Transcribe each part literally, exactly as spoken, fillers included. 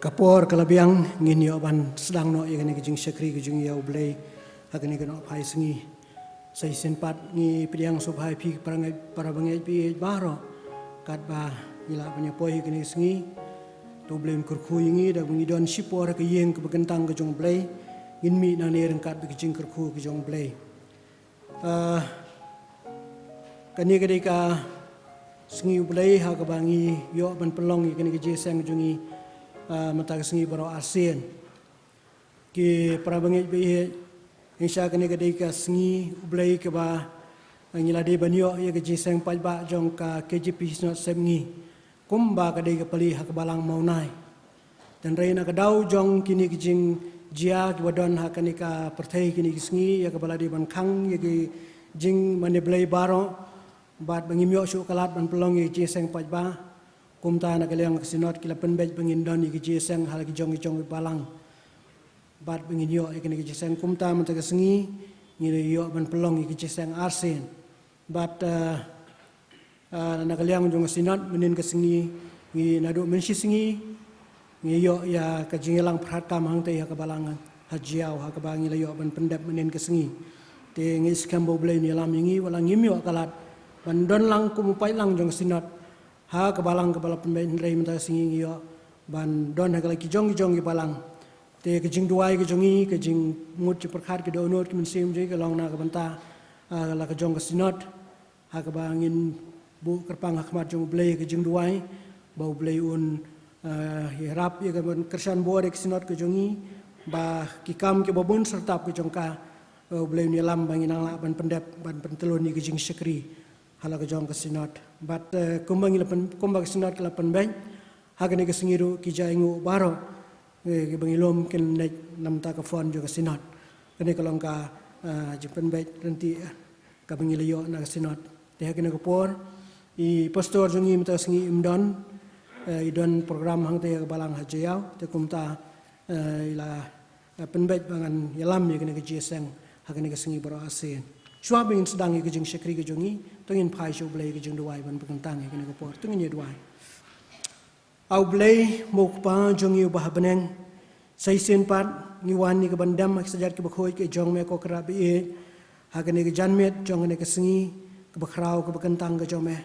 Ka por ka la biang, ngin ïoh ban sdang noh ïa kane ka jingshakri ka jong ngi ïa U Blei ha kane ka nohphai sngi. Sa shisien pat ngi pdiang sngewbha ïa phi para ngeit, para bangeit baieit baroh. Katba ngi lah ban ïa poi ha kane ka sngi, to U Blei un kyrkhu ïa ngi da ba ngi don shipor ha ka ïing kaba kyntang ka jong U Blei. Ngin mih nangne ryngkat bad ka jingkyrkhu ka jong U Blei. Ah, kane ka dei ka sngi U Blei ha kaba ngi ïoh ban pynlong ïa kane ka jingïaseng jong ngi, ah, mynta ka sngi baroh arsien. Ki para bangeit baieit, ngi sha kane ka dei ka sngi U Blei kaba ngi la dei ban ïoh ïa ka jingïaseng paidbah jong ka K J P Synod Sepngi. Kumba ka dei ka pali ha ka balang Mawnai. Hynrei na ka daw jong kine ki jingjia kiba don ha kane ka pyrthei kine ki sngi, ïa kaba la dei ban khang ïa ki jingmane blei baroh, bad ba ngim ïoh shuh ka lad ban pynlong ïa ki jingïaseng paidbah. Kumta na ka liang ka Synod ki la pynbeit ba ngin don ïa ki jingïaseng ha la ki jong ki jong ki balang. Bad ba ngin ïoh ïa kine ki jingïaseng kumta mynta ka sngi, ngin ïoh ban pynlong ïa ki jingïaseng arsien. Bad, eh, Ah, na ka liang jong ka Synod mynnin ka sngi, ngi naduh mynshisngi ngi ïoh ïa ka jingïalang pyrkhat kam hangta ha ka balang Hajiaw, ha kaba ngi la ïoh ban pyndep mynnin ka sngi. Te ngi skhem ba U Blei un ïalam ïa ngi, wat la ngim ïoh ka lad ban don lang kum u paidlang jong ka Synod ha ka balang kaba la pynbeit, hynrei mynta ka sngi ngi ïoh ban don ha ka la ki jong ki jong ki balang. Te ka jingduwai ka jong ngi, ka jingmut jingpyrkhat, ka dohnud ka mynsiem jong ngi ka long na ka bynta, ah, la ka jong ka Synod. Ha kaba ngin buh kyrpang ha khmat jong U Blei ka jingduwai ba U Blei un, eh, ïarap ïa ka ban kyrshan bor ïa ka Synod ka jong ngi, ba ki kam kiba bun syrtap ka jong ka, eh, U Blei un ïalam ba ngin nang lah ban pyndep, ban pyntlun ïa ka jingshakri ha la ka jong ka Synod. Bad, eh, kumba ngi la pyn-, kumba ka Synod ka la pynbeit ha kane ka sngi ruh, ki jaiñguh baroh, eh, kiba ngi lum kin leit na ka bynta ka phone jong ka Synod. Kane ka long ka, eh, jingpynbeit ryntih, eh, kaba ngi la ïoh na ka Synod. Te ha kane ka por, i pastor jong ngi mynta ka sngi im don, eh, i don program hangta ha ka balang Hajiaw, te kumta, eh, i la, eh, pynbeit ba ngan ïalam ïa kane ka jingïaseng ha kane ka sngi baroh arsien. Shuwa ba ngin sdang ïa ka jingshakri ka jong ngi, to ngin phai sha U Blei ka jingduwai ban pynkyntang ïa kane ka por, to ngin ïa duwai. A U Blei, mo U Kpa jong ngi uba ha bneng, sa shisien pat ngi wan ïa ka ban dem ha ki kjat kiba khuid ki jong me ko Kynrad baieit, ha kane ka janmiet jong kane ka sngi kaba khraw kaba kyntang ka jong me.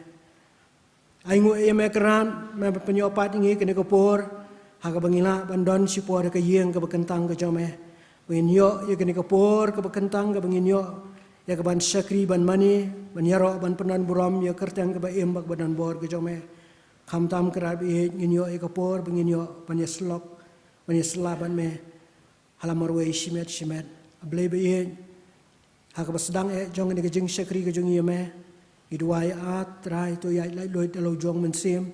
Ai nguh ïa me Kynrad, me ban pynïoh pat ïa ngi kane ka por ha kaba ngi lah ban don shipor ha ka ïing kaba kyntang ka jong me. Ba ngin ïoh ïa kane ka por kaba kyntang kaba ngin ïoh ïa ka ban shakri ban mane, ban ïaroh ban pyndon burom ïa ka kyrteng kaba im bad kaba don bor ka jong me. Khamtam Kynrad baieit, ngin ïoh ïa ka por ba ngin ïoh ban ïasyllok, ban ïasylla bad me ha la marwei shimet shimet. A Blei baieit, ha kaba sdang eh jong kane ka jingshakri ka jong ngi ïa me, ngi duwai, A Trai, to ïaid laitluid da la u jong mynsiem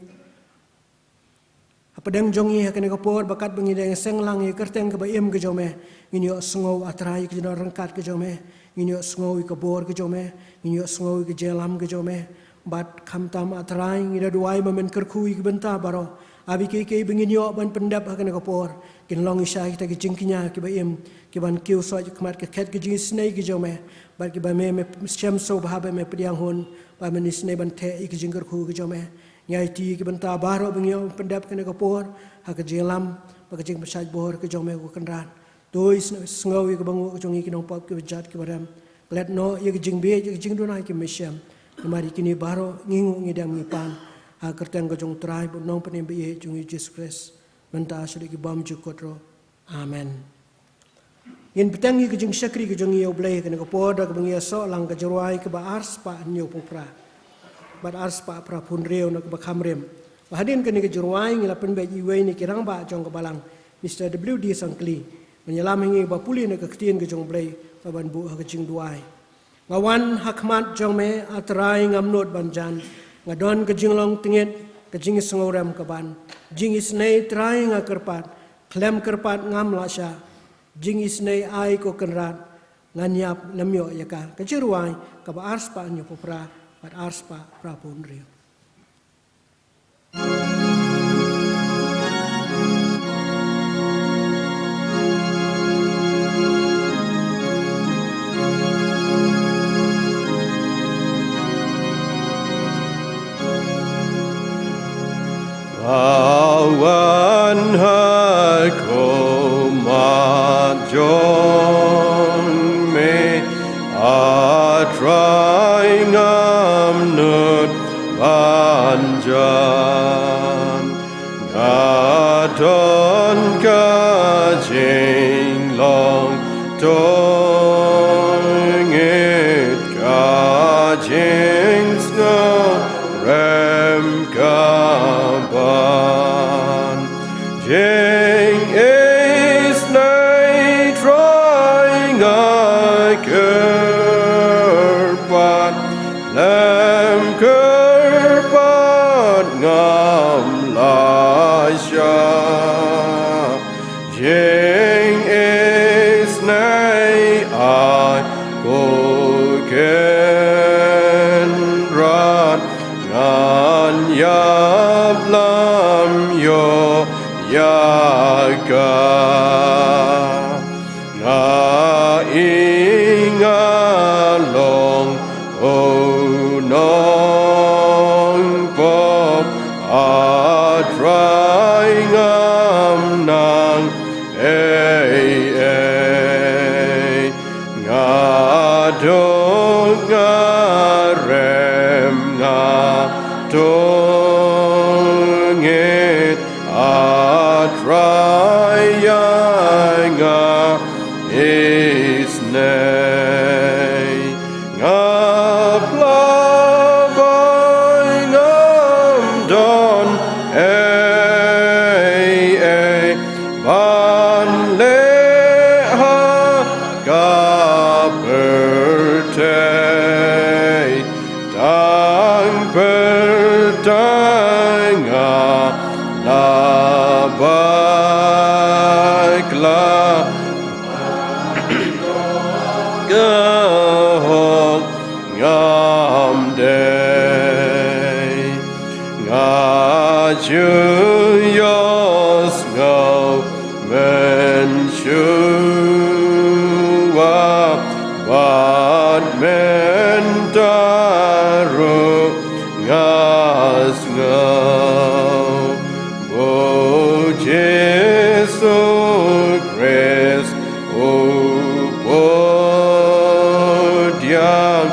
hapdeng jong ngi ha kane ka por, ba katba ngi dang ïaseng lang ïa ka kyrteng kaba im ka jong me, ngin ïohsngew, A Trai, ïa ka jingdon ryngkat ka jong me, ngin ïohsngew ïa ka bor ka jong me, ngin ïohsngew ïa ka jingïalam ka jong me. Bad khamtam, A Trai, ngi da duwai ba men kyrkhu ïa ki bynta baroh, ha kiei kiei ba ngin ïoh ban pyndep ha kane ka por, kin long shisha kita ki jingkñia kiba im, kiban kiew soit ha khmat ka khet ka jingisynei ka jong me, bad kiba me, me shem sngewbha ba me pdiang hun, ba men isynei ban theh ïa ka jingkyrkhu ka jong me. Ngi aiti ïa ki bynta baroh ba ngi ïoh pyndep ha kane ka por ha ka jingïalam bad ka jingpynshait bor ka jong me ko Kynrad. To isngew ïa ka banguh ka jong ngi ki nongpop kiba jait kiba rem. Klet noh ïa ka jingbieit, ïa ka jingduna, ïa ka mynsiem. Namar ïa kine baroh ngi nguh, ngi dem, ngi pan ha ka kyrteng ka jong U Trai bad U Nongpynim baieit jong ngi Jisu Khrist, mynta sha ki bymjukut ruh. Amen. Ngin bteng ïa ka jingshakri ka jong ngi ïa U Blei ha kane ka por da kaba ngin ïasoh lang ka jingrwai kaba arspah hynñiewphew phra bad arspah phraphew hynriew na kaba kham rim. Bad hadien kane ka jingrwai ngi la pynbeit ïa uwei na ki rangbah jong ka balang, Mister W D Sangkli, ban ïalam ïa ngi ba pule na ka ktien ka jong U Blei bad ban buh ha ka jingduwai. Nga wan ha khmat jong me, A Trai, ngam nud ban jan. Nga don ka jinglong tyngit, ka jingsngewrem ka ban. Jingisynei, Trai, nga kyrpad, khlem kyrpad ngam lah shah. Jingisynei ai ko Kynrad, ngan ïap lem ïoh ïa ka. Ka jingrwai kaba arspah hynñiewphew phra bad arspah phraphew hynriew. Awan ha Dong it ka jingsngew rem ka ban. Jingisynei Trai nga kyrpad, lem kyrpad ngam la shah. Jingisynei ai ko Kynrad, ngan ïap lam ïoh ïa ka. Nga i nga long u nongpop, A Trai ngam nang ei ei. Nga duk nga rem nga dong it, A Trai ïa nga isynei. Nga pla bai ngam don ei ei ban leh ha ka pyrthei. Tang pyrthei nga la bakla, ka hok ngam dei. Nga ju ïohsngew mynshuwa bad mynta ruh nga sngew, ba U Jisu Khrist u pdiang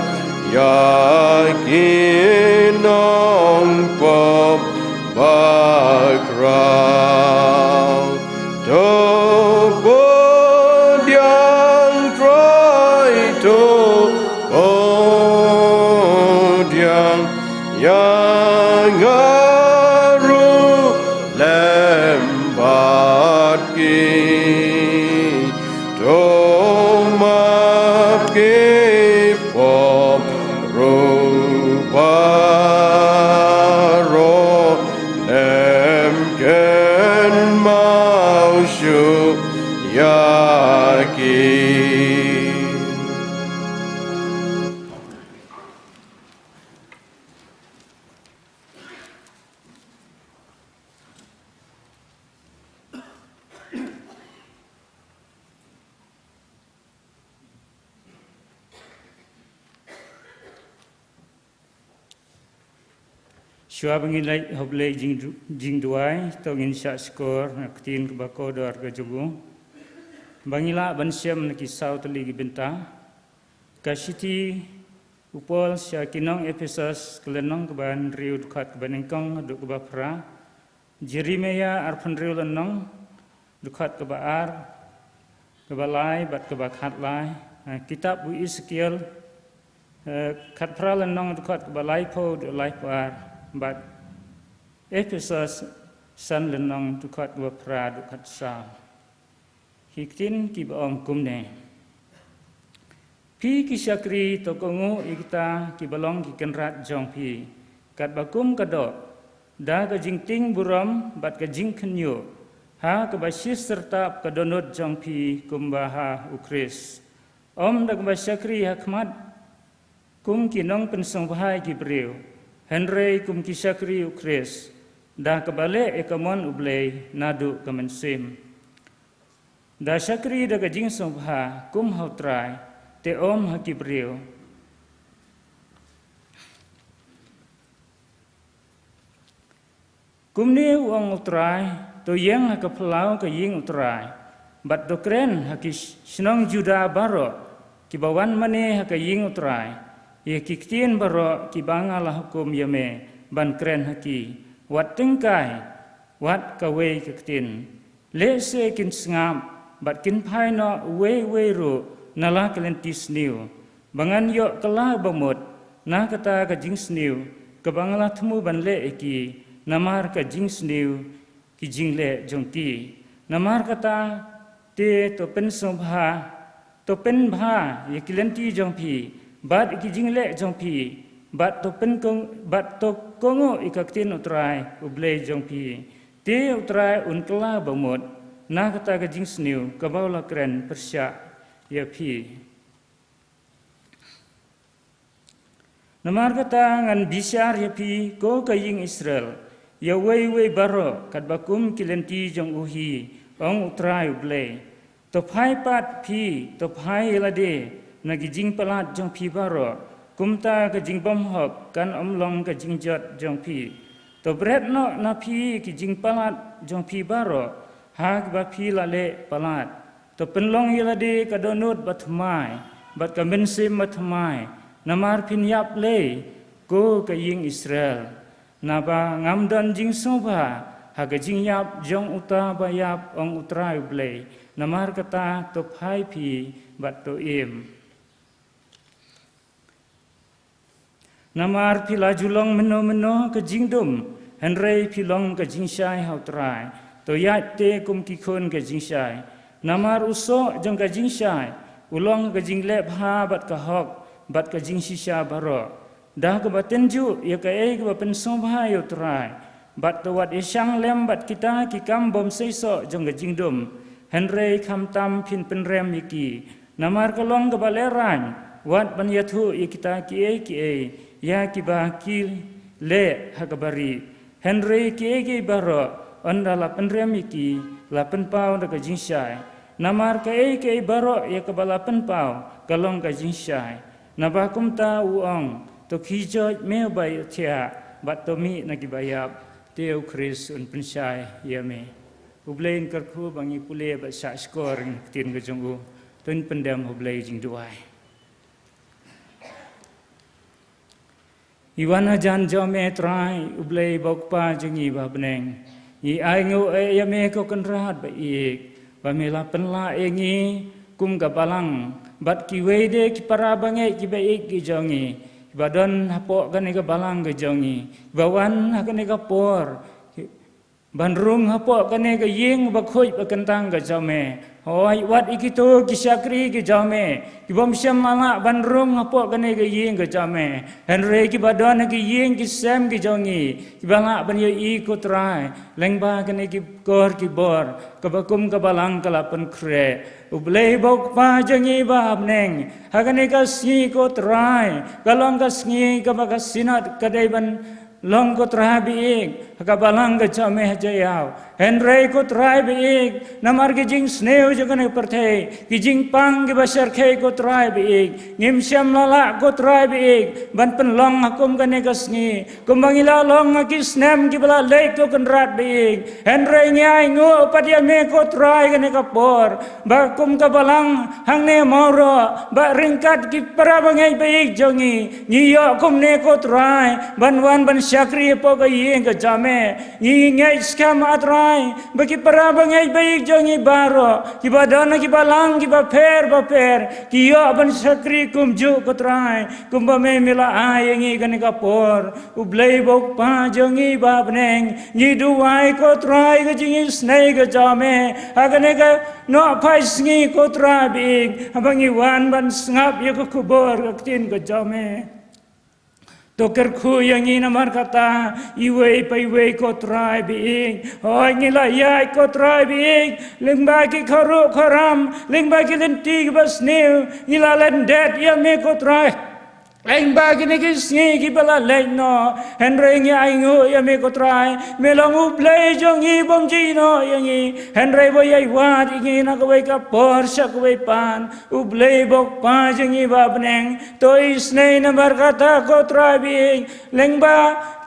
ïa ki nongpop bakhraw. To pdiang Trai, to pdiang ïa nga ruh lem bad ki. To map ki pop ruh baroh, lem kynmaw shuh ïa ki. Shuwa ba ngin leit ha U Blei jingdu-, jingduwai, to ngin shah shkor na ka ktien kaba kordor ka jong u. Ba ngi lah ban shem na ki saw tylli ki bynta. Ka shithi u Paul sha ki nong Ephesos, ka lynnong kaba hynriew, dkhot kaba nyngkong haduh kaba phra. Jeremiah arphew hynriew lynnong, dkhot kaba ar, kaba lai bad kaba khatlai. Eh, kitab u Esekiel, eh, khatphra lynnong, dkhot kaba laiphew haduh laiphew ar, bad Ephesos san lynnong, dkhot kaba phra haduh khatsaw. Ki ktien kiba ong kumne: Phi ki shakri, to kohnguh ïa kita kiba long ki kynrad jong phi, katba kum ka doh, da ka jingtieng burom bad ka jingkhynñiuh, ha kaba shisyrtap ka dohnud jong phi kumba ha U Khrist. Ym da kaba shakri ha khmat kum ki nongpynsngewbha ïa ki briew, hynrei kum ki shakri U Khrist, da kaba leh ïa ka mon U Blei naduh ka mynsiem. Da shakri da ka jingsngewbha kum ha U Trai, te ym ha ki briew. Kumne u ong U Trai, to ïeng ha ka phyllaw ka ïing U Trai, bad to kren ha ki sh-, shnong Juda baroh kiba wan mane ha ka ïing U Trai, ïa ki ktien baroh kiba nga la hukum ïa me ban kren ha ki, wat tyngkai, wat kawei ka ktien. Lehse kin sngap, bad kin phai noh uwei uwei ruh na la ka lynti sniew. Ba ngan ïoh kylla ba mut na kata ka jingsniew kaba nga la thmu ban leh ïa ki, namar ka jingsniew ki jingleh jong ki. Namar kata te to pynsngewbha, to pynbha ïa ki lynti jong phi bad ïa ki jingleh jong phi, bad to pynkong, bad to kohnguh ïa ka ktien U Trai U Blei jong phi. Te U Trai un kylla ba mut na kata ka jingsniew kaba u la kren pyrshah ïa phi. Namar kata ngan bishar ïa phi, ko ka ïing Israel, ïa uwei uwei baroh katba kum ki lynti jong u hi, ong U Trai U Blei. To phai pat phi, to phai ïa lade na ki jingpalat jong phi baroh, kumta ka jingbymhok kan ym long ka jingjot jong phi. To bret noh na phi ki jingpalat jong phi baroh ha kiba phi la leh palat. To pynlong ïa lade ka dohnud bathymmai bad ka mynsiem bathymmai, namar phin ïap lei, ko ka ïing Israel. Naba ngam don jingsngewbha ha ka jingïap jong uta ba ïap, ong U Trai U Blei. Namar kata to phai phi bad to im. Namar phi la ju long mynno mynno ka jingdum, hynrei phi long ka jingshai ha U Trai. To ïaid te kum ki khun ka jingshai. Namar u soh jong ka jingshai u long ka jingleh bha bad ka hok bad ka jingshisha baroh. Da kaba tynjuh ïa kaei kaba pynsngewbha ïa U Trai, bad to wat ïashang lem bad kita ki kam bymseisoh jong ka jingdum, hynrei khamtam phin pynrem ïa ki. Namar ka long kaba lehraiñ wat ban ïathuh ïa kita kiei kiei ïa kiba ki leh ha kaba rieh. Hynrei kiei kiei baroh, ynda la pynrem ïa ki, la pynpaw da ka jingshai. Namar kaei kaei baroh ïa kaba la pynpaw ka long ka jingshai. Naba kumta u ong, to khie joit me uba ïathiah, bad to mih na kiba ïap. Te U Khrist un pynshai ïa me. U Blei un kyrkhu ba ngi pule bad shah shkor ïa ka ktien ka jong u. To ngin pyndem ha U Blei jingduwai. Ngi wan hajan jong me Trai, U Blei ba u Kpa jong ngi ba ha bneng. Ngi ainguh ïa me ko Kynrad ba ïeit, ba me la pynlah ïa ngi kum ka balang bad kiwei de ki para bangeit kiba ïeit ki jong ngi, kiba don hapoh kane ka balang ka jong ngi, kiba wan ha kane ka por ban rung hapoh kane ka ïing bakhuid bakyntang ka jong me. Hooid, wat ïa kito ki shakri ki jong me ki bym shym la lah ban rung hapoh kane ka ïing ka jong me, hynrei kiba don ha ki ïing ki sem ki jong ngi, kiba lah ban ïohi ko Trai lyngba kane ki kor ki bor kaba kum ka balang ka la pynkhreh. U Blei ba u Kpa jong ngi ba ha bneng, ha kane ka sngi ko Trai, ka long ka sngi kaba ka Synod ka dei ban long ko Trai ba ïeit ha ka balang ka jong me ha Jaïaw. Hynrei ko Trai ba ïeit, namar ki jingsniew jong kane ka pyrthei, ki jingpang kiba shyrkhei ko Trai ba ïeit, ngim shym la lah ko Trai ba ïeit ban pynlong ha kum kane ka sngi kumba ngi la long ha ki snem kiba la leit ko Kynrad ba ïeit. Hynrei ngi ainguh pat ïa me ko Trai kane ka por, ba kum ka balang hangne Mawroh, ba ryngkat ki para bangeit ba ïeit jong ngi, ngi ïoh kumne ko Trai ban wan ban shakri hapoh ka ïing ka jong me. Ngi ngeit skhem ah Trai ba ki para bangeit ba ïeit jong ngi baroh, kiba don ha ki balang kiba pher bapher, ki ïoh ban shakri kumjuh ko Trai kumba me me la ai ïa ngi kane ka por. U Blei ba u Kpa jong ngi ba ha bneng, ngi duwai ko Trai ka jingisynei ka jong me ha kane ka nohphai sngi ko Trai ba ïeit, haba ngi wan ban sngap ïa ka khubor ka ktien ka jong me. To kyrkhu ïa ngi namar kata iwei pa iwei ko Trai ba ïeit. Hooid, ngi la ïaid ko Trai ba ïeit lyngba ki kharuh kharam, lyngba ki lynti kiba sniew, ngi la lyndet ïa me ko Trai lyngba kine ki sngi kiba la leit noh. Hynrei ngi ainguh ïa me ko Trai, me long U Blei jong ngi, bym ju ïehnoh ïa ngi, hynrei ba ïai wad ïa ngi na kawei ka por sha kawei pat. U Blei ba u Kpa jong ngi ba ha bneng, to isynei namar kata ko Trai ba ïeit, lyngba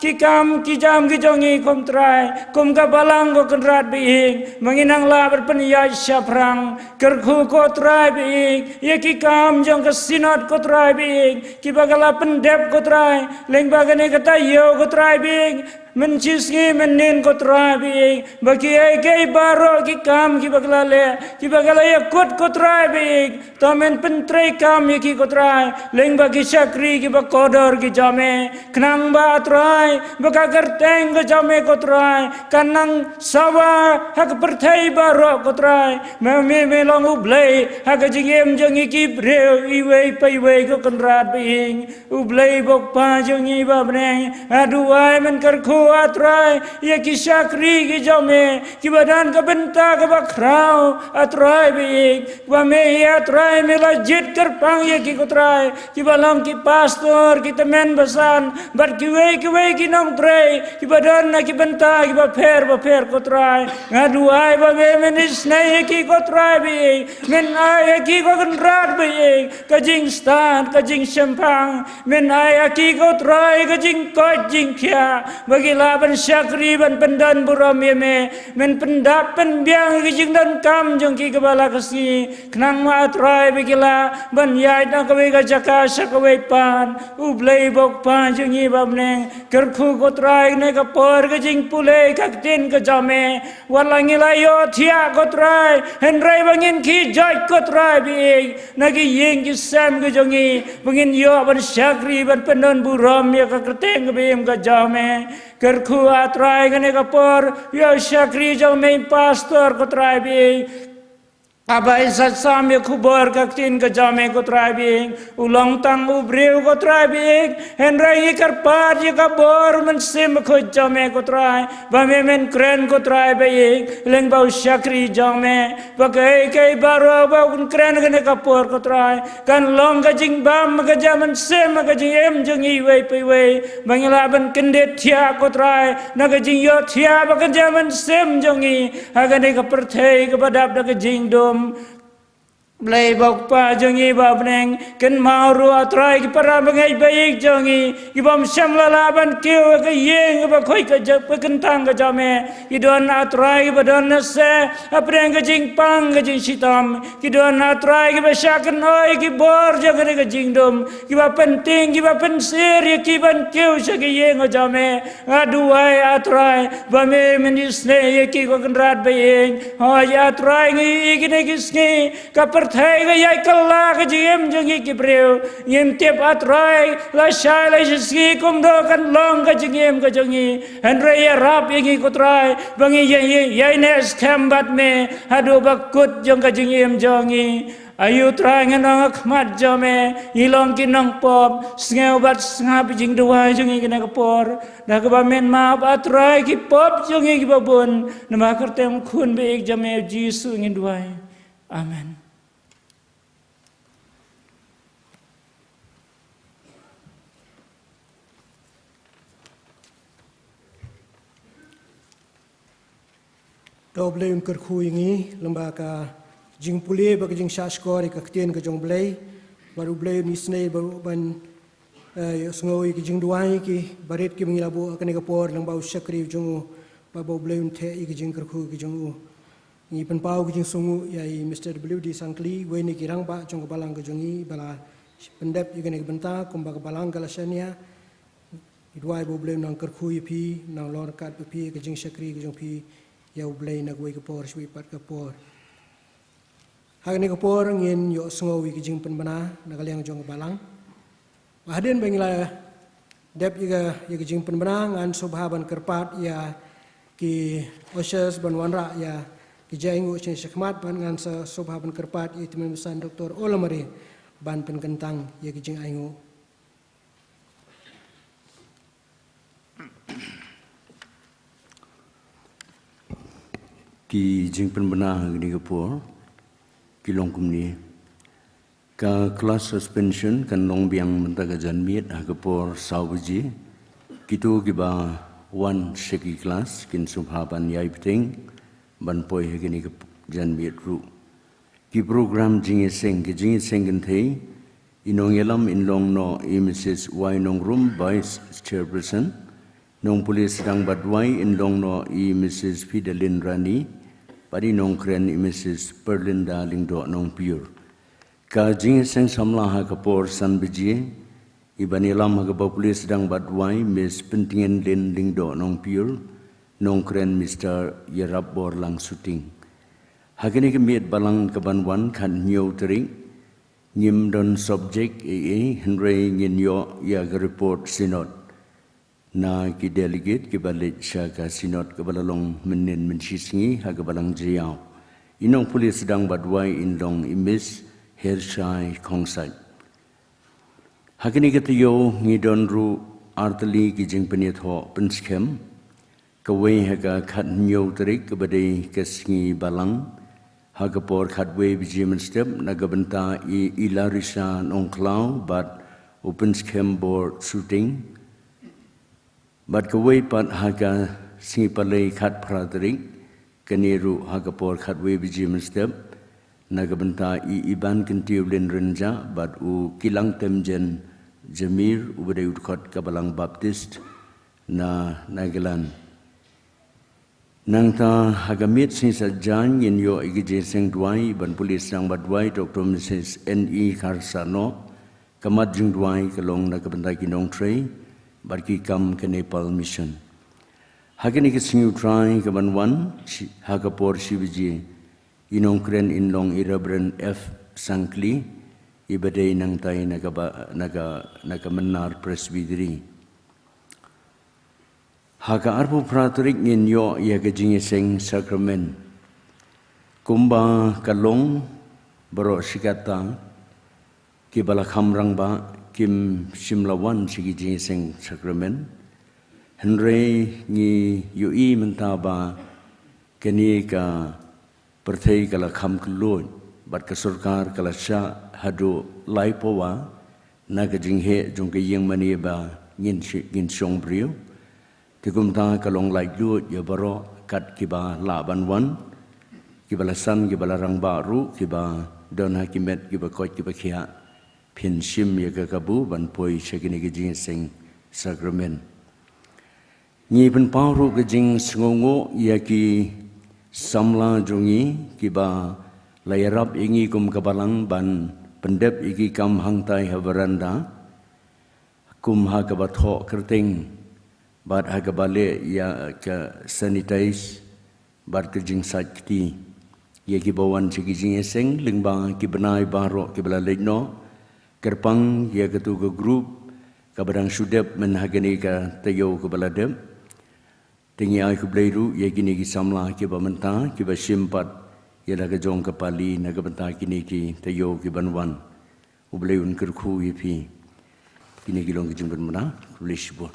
ki kam ki jam ki jong ngi kum Trai, kum ka balang ko Kynrad ba ïeit, ba ngin nang lah ban pynïaid shaphrang. Kyrkhu ko Trai ba ïeit ïa ki kam jong ka Synod ko Trai ba ïeit, kiba ka la pyndep ko Trai lyngba kane ka taïew ko Trai ba ïeit. Mynshisngi mynnin ko Trai ba ïeit, ba kiei kiei baroh ki kam kiba ki la leh, kiba ki la ïakut ko Trai ba ïeit, to men pyntreikam ïa ki ko Trai, lyngba ki shakri kiba kordor ki jong me, khnang ba Trai, ba ka kyrteng ka jong me ko Trai, kan nang sawa ha ka pyrthei baroh ko Trai, ba me me long U Blei ha ka jingim jong ngi ki briew iwei pa iwei ko Kynrad ba ïeit. U Blei ba U Kpa jong ngi ba ha bneng, nga duwai men kyrkhu A Trai ïa ki shakri ki jong me, kiba don ka bynta kaba khraw A Trai ba ïeit, ba me A Trai me la jied kyrpang ïa ki ko Trai, kiba long ki pastor, ki tymmen basan, bad kiwei kiwei ki nongtrei, kiba don na ki bynta kiba pher bapher ko Trai. Nga duwai ba me men isynei ïa ki ko Trai ba ïeit, men ai ïa ki ko Kynrad ba ïeit ka jingstad, ka jingshemphang, men ai ïa ki ko Trai ka jingkoit jingkhiah, ba ki lah ban shakri ban pyndon burom ïa me, men pyndap pynbiang ïa ki jingdonkam jong ki kaba la ka sngi, khnang ba Trai ba ki lah ban ïaid na kawei ka jaka sha kawei pat. U Blei ba U Kpa jong ngi ba ha bneng, kyrkhu ko Trai ne ka por ka jingpule ka ktien ka jong me, wat la ngi la ïohthiah ko Trai, hynrei ba ngin khie joit ko Trai ba ïeit, na ki ïing ki sem ki jong ngi, ba ngin ïoh ban shakri ban pyndon burom ïa ka kyrteng kaba im ka jong me. Kyrkhu A Trai kane ka por ïa u shakri jong me pastor ko Trai ba ïeit, kaba ai satsam ïa ka khubor ka ktien ka jong me ko Trai ba ïeit, u long tang u briew ko Trai ba ïeit, hynrei ngi kyrpad ïa ka bor mynsiem bakhuid jong me ko Trai, ba me men kren ko Trai ba ïeit, lyngba u shakri jong me, ba kaei kaei baroh ba un kren kane ka por ko Trai, kan long ka jingbam ka jingmynsiem ka jingim jong ngi iwei pa iwei, ba ngi lah ban kyndit thiah ko Trai, na ka jingïohthiah ba ka jingmynsiem jong ngi ha kane ka pyrthei kaba dap da ka jingdum. Blei ba U Kpa jong ngi ba ha bneng, kynmaw ruh A Trai ki para bangeit ba ïeit jong ngi, ki bym shym la lah ban kiew ha ka ïing kaba khuid ka jong, ka kyntang ka jong me. Ki don A Trai kiba don na seh hapdeng ka jingpang ka jingshitom. Ki don A Trai kiba shah kynnoh ïa ki bor jong kane ka jingdum, kiba pyntieng, kiba pynsir ïa ki ban kiew sha ka ïing ka jong me. Nga duwai A Trai ba me men isynei ïa ki ko Kynrad ba ïeit. Hooid A Trai, ngi ïohi kine ki sngi ka pyrthei ka ïai kylla ka jingim jong ngi ki briew. Ngim tip A Trai lashai lashisngi kumno kan long ka jingim ka jong ngi, hynrei ïarap ïa ngi ko Trai ba ngi ïai, ïai, ïai neh skhem bad me haduh ba kut jong ka jingim jong ngi. Aïu Trai, ngi ong ha khmat jong me, ngi long ki nongpop, sngew bad sngap ïa ka jingduwai jong ngi kane ka por, da kaba men map A Trai ki pop jong ngi kiba bun. Namar ka kyrteng u Khun ba ïeit jong me U Jisu ngin duwai. Amen. To U Blei un kyrkhu ïa ngi lyngba ka jingpule bad ka jingshahshkor ïa ka ktien ka jong U Blei. Bad U Blei un isynei bad ruh ban, eh, ïohsngew ïa ki jingduwai ki barit kiba ngi la buh ha kane ka por lyngba u shakri jong u, bad ba U Blei un theh ïa ki jingkyrkhu ki jong u. Ngi pynpaw ki jingsngewnguh ïa i Mister W D Sangkli, uwei na ki rangbah jong ka balang ka jong ngi, ba la pyndep ïa kane ka bynta, kumba ka balang ka la shaniah. Ngi duwai ba U Blei un nang kyrkhu ïa phi, nang long ryngkat bad phi ha ka jingshakri ka jong phi ïa U Blei na kawei ka por sha kawei pat ka por. Ha kane ka por ngin ïohsngew ïa ka jingpynbna na ka liang jong ka balang. Ba hadien ba ngi la dep ïa ka, ïa ka jingpynbna, ngan sngewbha ban kyrpad ïa ki ushers ban wanrah ïa ki jingainguh sha, sha khmat, bad ngan sa sngewbha ban kyrpad ïa i Tymmen Basan Doktor Olamare ban pynkyntang ïa ki jingainguh. Ki jingpynbna ha kine ki por ki long kumne. Ka class suspension kan long biang mynta ka janmiet ha ka por saw baje. Kito kiba wan sha ki class kin sngewbha ban ïai bteng ban poi ha kine ki janmiet ruh. Ki program jingïaseng, ki jingïaseng kynthei, i nongïalam in long noh i Missus Y Nongrum, Vice Chairperson, nongpule sdang bad duwai in long noh i Missus Fideline Rani, bad i nongkren i Missus Perlinda Lyngdoh Nongpyiur. Ka jingïaseng samla ha ka por san baje, Iban ïalam ha kaba pule sdang bad duwai Miss Pyntngen Lin Lyngdoh Nongpyur, nongkren Mister Ïarapborlang Suting. Ha kane ka miet balang kaban wan khathynñiew tarik, ngim don subject ei ei, hynrei ngin ïoh ïa ka report synod na ki delegate kiba leit sha ka synod kaba la long mynnin mynshisngi ha ka balang Jaïaw. I nongpule sdang bad duwai in long i Miss Hershai Khongsait. Ha kane ka taïew ngi don ruh artylli ki jingpynïathoh pynskhem. Kawei ha ka khathynñiew tarik kaba dei ka sngi balang, ha ka por khatwei baje mynstep, na ka bynta i Ilarisa Nongkhlaw bad u Pynskhem Bor Suting. Bad kawei pat ha ka sngi palei khatphra tarik, kane ruh ha ka por khatwei baje mynstep, na ka bynta i Iban Kyntiew Lynrynjah bad u Kilang Temjen Jamir uba dei u dkhot ka balang Baptist na Nagaland. Nangta ha ka miet sngi Saitjaiñ ngin ïoh ïa ka jingïaseng duwai ban pule sdang bad duwai Doctor Missus N E Kharsahnoh. Ka mat jingduwai ka long na ka bynta ki nongtrei bad ki kam ka Nepal Mission. Ha kane ka sngi U Trai kaban wan, shi, ha ka por shi baje, i nongkren in long i Reverend F Sangkli, iba dei nangtai na ka ba, na ka, na ka Mynnar Presbytery. Ha ka arphew phra tarik ngin ïoh ïa ka jingïaseng sakramen. Kumba ka long baroh shi katta, kiba la kham rangbah kim shym la wan sha ki jingïaseng sakramen. Hynrei ngi ïohi mynta ba kane ka pyrthei ka la kham kylluid bad ka sorkar ka la shah haduh lai pawa na ka jingheh jong ka ïing mane ba ngin shi-, ngin shong briew. Te kumta ka long laitluid ïa baroh kat kiba lah ban wan, kiba la san, kiba la rangbah ruh, kiba don ha ki met, kiba koit, kiba khiah. Phin shim ïa ka kabu ban poi sha kine ki jingïaseng sakramen. Ngi pynpaw ruh ka jingsngewnguh ïa ki samla jong ngi kiba la ïarap ïa ngi kum ka balang ban pyndep ïa ki kam hangtai ha veranda, kum ha kaba thoh kyrteng bad ha kaba leh ïa ka sanitize bad ka jingsait kti. Ïa kiba wan sha ki jingïaseng lyngba ki bnai baroh kiba la leit noh, kyrpang ïa katu ka group kaba dang shu dep myn ha kane ka taïew kaba la dep. Te ngi ai khublei ruh ïa kine ki samla kiba mynta kiba shim pat ïa la ka jong ka pali na ka bynta kine ki taïew kiban wan. U Blei un kyrkhu ïa phi. Kine ki long ki jingpynbna. Khublei shibun.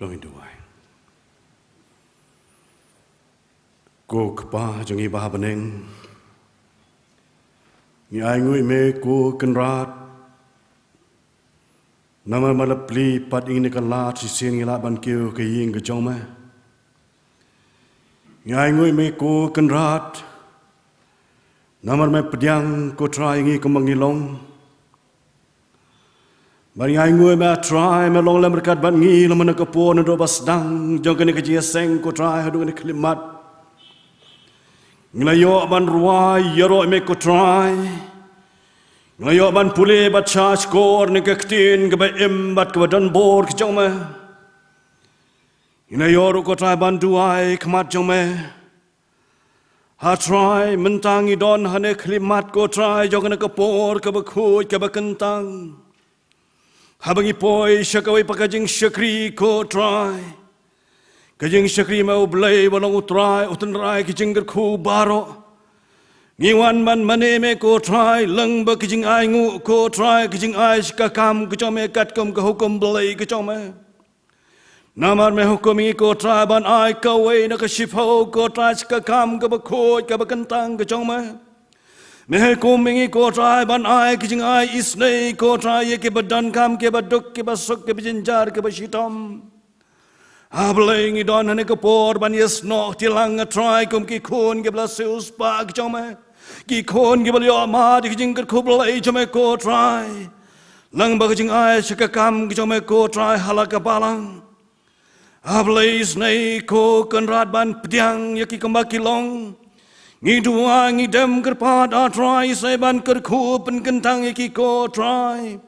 Long i duwai. Ko Kpa jong ngi ba ha bneng, ngi ai nguh ïa me ko Kynrad, namar me la plie pat ïa ngi ka lad shisien ngi lah ban kiew ha ka ïing ka jong me. Ngi ai nguh ïa me ko Kynrad, namar me pdiang ko Trai ïa ngi kumba ngi long. Bad ngi ai nguh ïa me Trai, me long lem ryngkat bad ngi lem na ka por naduh ba sdang jong kane ka jingïaseng ko Trai haduh kane ka khyllipmat. Ngi la ïoh ban rwai ïaroh ïa me ko Trai. Ngi la ïoh ban pule bad shahshkor na ka ktien kaba im bad kaba don bor ka jong me. Ngi la ïoh ruh ko Trai ban duwai khmat jong me. Ha Trai, mynta ngi don ha kane ka khyllipmat ko Trai jong kane ka por kaba khuid kaba kyntang. Haba ngi poi sha kawei pat ka jingshakri ko Trai, ka jingshakri me U Blei uba long U Trai u tynrai ka jingkyrkhu baroh. Ngi wan ban mane me ko Trai lyngba ka jingainguh ko Trai, ka jingai sha ka kam ka jong me katkum ka hukum Blei ka jong me. Namar me hukum ïa ngi ko Trai ban ai kawei na ka shiphew ko Trai sha ka kam kaba khuid kaba kyntang ka jong me. Me hukum ïa ngi ko Trai ban ai ki jingai isynei ko Trai ïa kiba donkam, kiba duk, kiba suk, kiba jynjar, kiba shitom. A Blei ngi don ha kane ka por ban ïasnoh kti lang a Trai kum ki khun kiba la siewspah ki jong me. Ki khun kiba la ïoh mad ïa ki jingkyrkhu Blei jong me ko Trai. Lyngba ka jingai sha ka kam ki jong me ko Trai ha la ka balang. A Blei isynei ko Kynrad ban pdiang ïa ki kumba ki long. Ngi duwai ngi dem kyrpad a Trai isynei ban kyrkhu pynkyntang ïa ki ko Trai.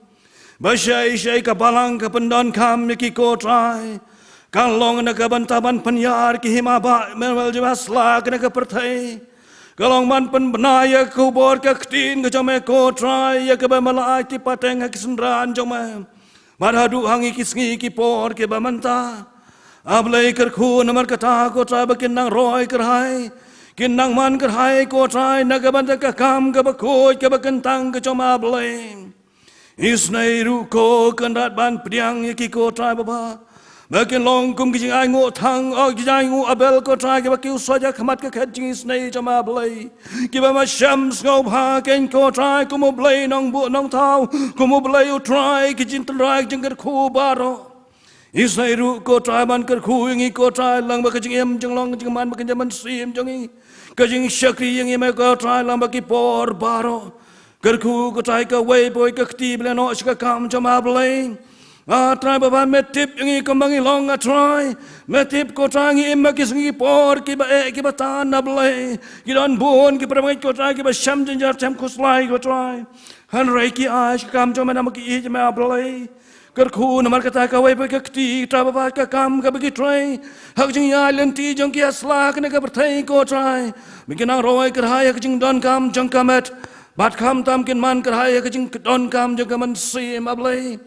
Ba shai shai ka balang ka pyndonkam ïa ki ko Trai. Kan long na ka bynta ban pynïar ki hima ba Emmanuel jong me ha sla kane ka pyrthei. Ka long ban pynbna ïa ka khubor ka ktien ka jong me ko Trai ïa kaba me la ai ki pateng ha ki synran jong me. Bad haduh ha ngi ki sngi ki por kiba mynta. A Blei kyrkhu namar kata ko Trai ba kin nang roi kyrhai. Kin nang man kyrhai ko Trai na ka bynta ka kam kaba khuid kaba kyntang ka jong me a Blei. Isynei ruh ko Kynrad ban pdiang ïa ki ko Trai baba. Ba kin long kum ki jingainguh thang, oh, ki jingainguh Abel ko Trai kiba kiew sha ka khmat ka khet jingisynei jong me a Blei. Kiba me shem sngewbha kein ko Trai kum u Blei nongbuh nongthaw, kum u Blei u Trai ki jingtynrai ki jingkyrkhu baroh. Isynei ruh ko Trai ban kyrkhu ïa ngi ko Trai lyngba ka jingim jinglong jingman ba ka jingmynsiem jong ngi. Ka jingshakri ïa ngi me ko Trai lyngba ki por baroh. Kyrkhu ko Trai kawei pa kawei ka kti ba la noh sha ka kam jong me a Blei. A Trai baba me tip ïa ngi kumba ngi long a Trai. Me tip ko Trai ngi im ha ki sngi ki por kiba eh kiba tan a Blei. Ki don bun ki para bangeit ko Trai kiba shem jynjar shem khuslai ko Trai. Hynrei ki ai sha ka kam jong me namar ki ïeit me a Blei. Kyrkhu namar kata kawei pa kawei ka kti Trai baba ka kam kaba ki trei. Ha ka jingïaid lynti jong ki ha sla kane ka pyrthei ko Trai. Me kin nang roi kyrhai ha ka jingdonkam jong ka met. Bad khamtam kin man kyrhai ha ka jingdonkam jong ka mynsiem a Blei.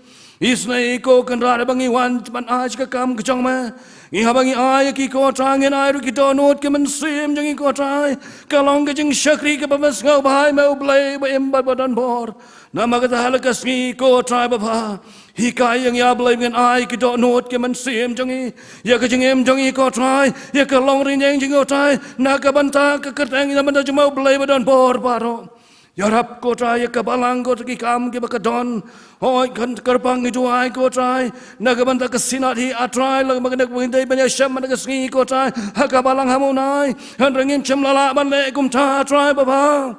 Isynei ko Kynrad ba ngi wan ban ai sha ka kam ka jong me. Ngi haba ngi ai ïa ki ko Trai ngin ai ruh ki dohnud ki mynsiem jong ngi ko Trai. Ka long ka jingshakri kaba me sngewbha ïa me u Blei ba im bad ba don bor. Namar kata ha la ka sngi ko Trai baba. Hikai ïa ngi a Blei ngin ai ki dohnud ki mynsiem jong ngi. Ïa ka jingim jong ngi ko Trai. Ïa ka long rynïeng jong ngi ko Trai. Na ka bynta ka kyrteng na bynta jong me u Blei ba don bor baroh. Ïarap ko Trai ïa ka balang ko Trai ki kam kiba ka don. Hooid kan kyrpang ngi duwai ko Trai. Na ka bynta ka synod hi a Trai lang ba ka nek ba ngi dei ban ïashem na ka sngi ko Trai. Ha ka balang ha Mawlai. Hynrei ngim shym la lah ban leh kumta Trai baba.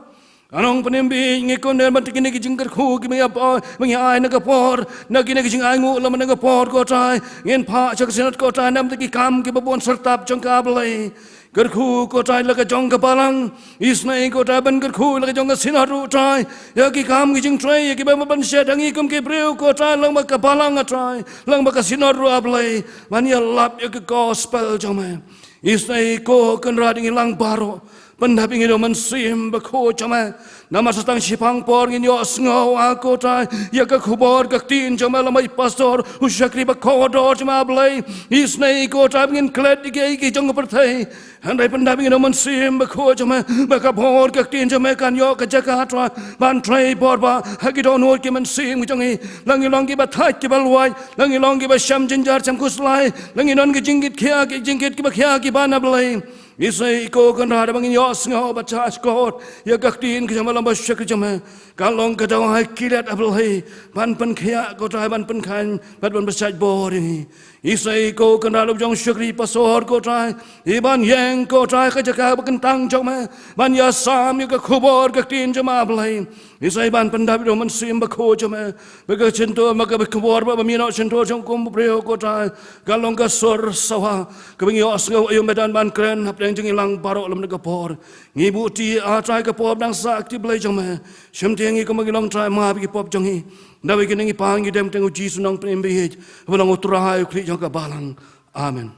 Ka nongpynim bieit ngi kynmaw ban tip kine ki jingkyrkhu kiba ngi ap, ba ngi ai na ka por. Na kine ki jingainguh lem na ka por ko Trai. Ngin phah sha ka synod ko Trai na ka bynta ki kam kiba bun syrtap jong ka Blei. Kyrkhu ko Trai la ka jong ka balang. Isynei ko Trai ban kyrkhu la ka jong ka synod ruh Trai. Ïa ki kam ki jingtrei, ïa kiba me pynshet ha ngi kum ki briew ko Trai lyngba ka balang a Trai. Lyngba ka synod ruh a Blei. Ban ïalap ïa ka gospel jong me. Isynei ko Kynrad ïa ngi lang baroh. Pyndap ïa ngi da u Mynsiem Bakhuid jong me. Namar sa tang shiphang por ngin ïohsngew a ko Trai. Ïa ka khubor ka ktien jong me lyngba i pastor. U shakri ba kordor jong me a Blei. Isynei ko Trai ba ngin klet ïa ki, ïa ki jong ka pyrthei. Hynrei pyndap ïa ngi da u Mynsiem Bakhuid jong me, ba ka bor ka ktien jong me kan ïoh ka jaka Trai, ban trei bor ba, ha ki dohnud ki mynsiem ki jong ngi, la ngi long kiba thait kiba luid, la ngi long kiba shem jynjar shem khuslai, la ngi don ki jingkit khia, ki jingkit kiba khia kiba na Blei. Isynei ko Kynrad ba ngin ïohsngew bad shah shkor, ïa ka ktien ka jong me lyngba u shakri jong me, kan long ka dawai klet a Blei, ban pynkhiah ko Trai ban pynkhein, bad ban pynshait bor ïa ngi. Isynei ko Kynrad la u jong u shakri pastor ko Trai. Ïa ban ïeng ko Trai ka jaka ba kyntang jong me. Ban ïasam ïa ka khubor ka ktien jong me a Blei. Isynei ban pyndap ïa u Mynsiem Bakhuid jong me. Ba ka shyntur, ba ka khubor ba, ba me ïehnoh shyntur jong u kum u briew ko Trai. Kan long ka sur sawa. Kaba ngi ïohsngew ïa u madan ban kren hapdeng jong ngi lang baroh lem na ka por. Ngi buh ti a Trai ka pop dang sah ha kti Blei jong me. Shim ti ïa ngi kumba ngi long Trai map ïa ki pop jong ngi. Naba ïa kine ngi pan ngi dem teng u Jisu nongpynim bieit. Ba long u Trai u Khlieh jong ka balang. Amen.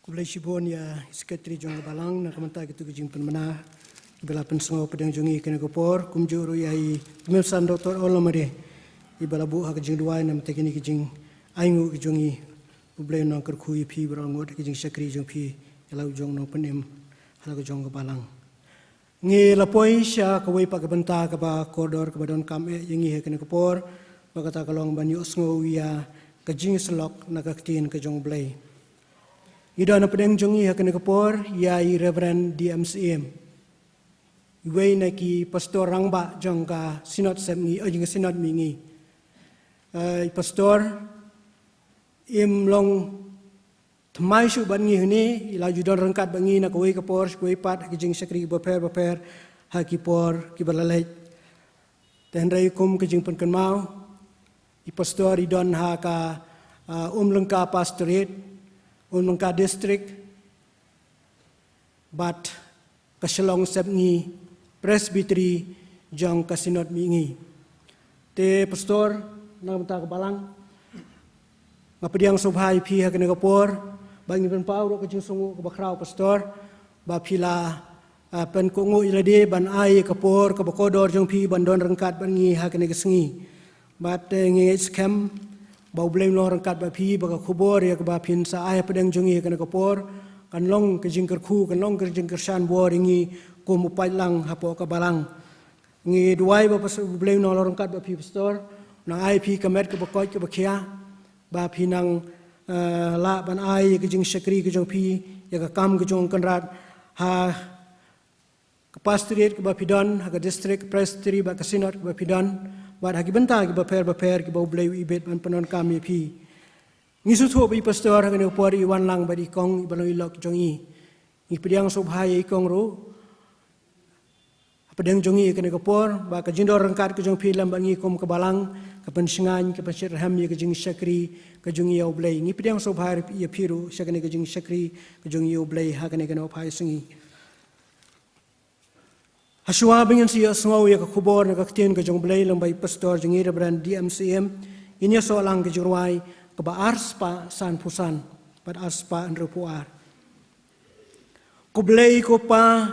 Khublei shibun ïa i secretary jong ka balang na ka bynta kito ki jingpynbna kiba la pynsngew hapdeng jong ngi kane ka por, kumjuh ruh ïa i Mem San Doctor Olamade iba la buh ha ka jingduwai na ka bynta kine ki jingainguh ki jong ngi. U Blei un nang kyrkhu ïa phi baroh ngut ha ki jingshakri jong phi. la u jong u nongpynim ha la ka jong ka balang. Ngi la poi sha kawei pat ka bynta kaba kordor kaba donkam eh ïa ngi ha kane ka por, ba kata ka long ban ïohsngew ïa ka jingsyllok na ka ktien ka jong U Blei. Ngi don hapdeng jong ngi ha kane ka por ïa i Reverend D M Syiem, iwei na ki pastor rangbah jong ka Synod Sepngi, eh, jong ka Synod Mihngi. Eh, i pastor im long thymmai shuh bad ngi hangne, i la ju don ryngkat bad ngi na kawei ka por sha kawei pat ha ki jingshakri bapher bapher ha ki por kiba la leit. Te hynrei kum ka jingpynkynmaw, i pastor i don ha ka, ah, Umlyngka Pastorate, Umlyngka District, bad ka Shillong Sepngi Presbytery jong ka Synod Mihngi. Te pastor, na ka bynta ka balang, nga pdiang sngewbha ïa phi ha kane ka por, ba ngi pynpaw ruh ka jingsngewnguh kaba khraw pastor, ba phi la, ah, pynkohnguh ïa lade ban ai ka por kaba kordor jong phi ban don ryngkat bad ngi ha kane ka sngi. Bad, eh, ngi ngeit skhem ba U Blei un long ryngkat bad phi, ba ka khubor ïa kaba phin sa ai hapdeng jong ngi ha kane ka por kan long ka jingkyrkhu, kan long ka jingkyrshan bor ïa ngi kum u paidlang hapoh ka balang. Ngi duwai ba pas-, U Blei un long ryngkat bad phi pastor, un ai phi ka met kaba koit kaba khia, ba phi nang, eh, lah ban ai ïa ka jingshakri ka jong phi, ïa ka kam ka jong u Kynrad ha ka pastorate kaba phi don, ha ka district, presbytery bad ka synod kaba phi don, bad ha ki bynta kiba pher bapher kiba U Blei u ibit ban pyndonkam ïa phi. Ngi sngewthuh ba i pastor ha kane ka por i wan lang bad i kong iba long i lok jong i. Ngi pdiang sngewbha ïa i kong ruh hapdeng jong ngi ha kane ka por, ba ka jingdon ryngkat ka jong phi lem bad ngi kum ka balang ka pynshngaiñ, ka pynshitrhem ïa ka jingshakri ka jong ngi ïa U Blei. Ngi pdiang sngewbha ïa phi ruh sha kane ka jingshakri ka jong ngi ïa U Blei ha kane ka nohphai sngi. Hashwa ba ngin sa ïohsngew ïa ka khubor na ka ktien ka jong U Blei lyngba i pastor jong ngi Reverend D M Syiem, ngin ïasoh lang ka jingrwai kaba arspah sanphew san bad arspah hynriewphew ar. Ko Blei ko Pa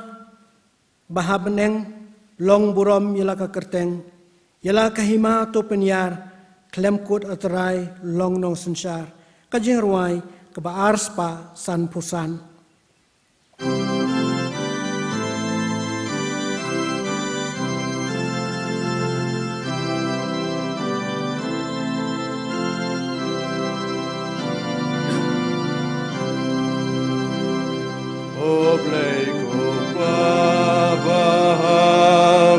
ba ha bneng, long burom ïa la ka kyrteng, ïa la ka hima to pynïar, khlem kut A Trai long nongsynshar. Ka jingrwai kaba arspah sanphew san. O Blei ko Pa ba ha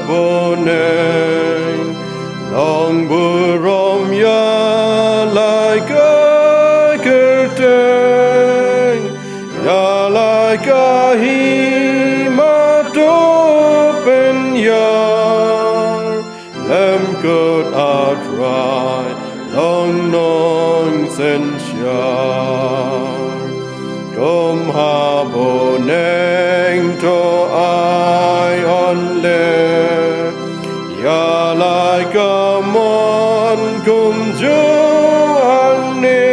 bneng, long burom ïa la ka kyrteng, ïa la ka hima to pynïar, khlem kut A Trai long nongsynshar. Kum ha bneng to ai hangne, ïa la ka mon kumjuh hangne,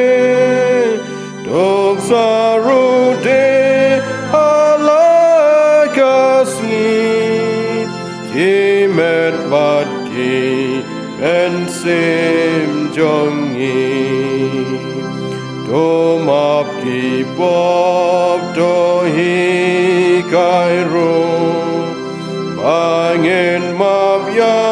to sa ruh de ha la ka sngi, ki met bad ki mynsiem jong ngi. To map ki pop, to hikai ruh, ba ngin map ïa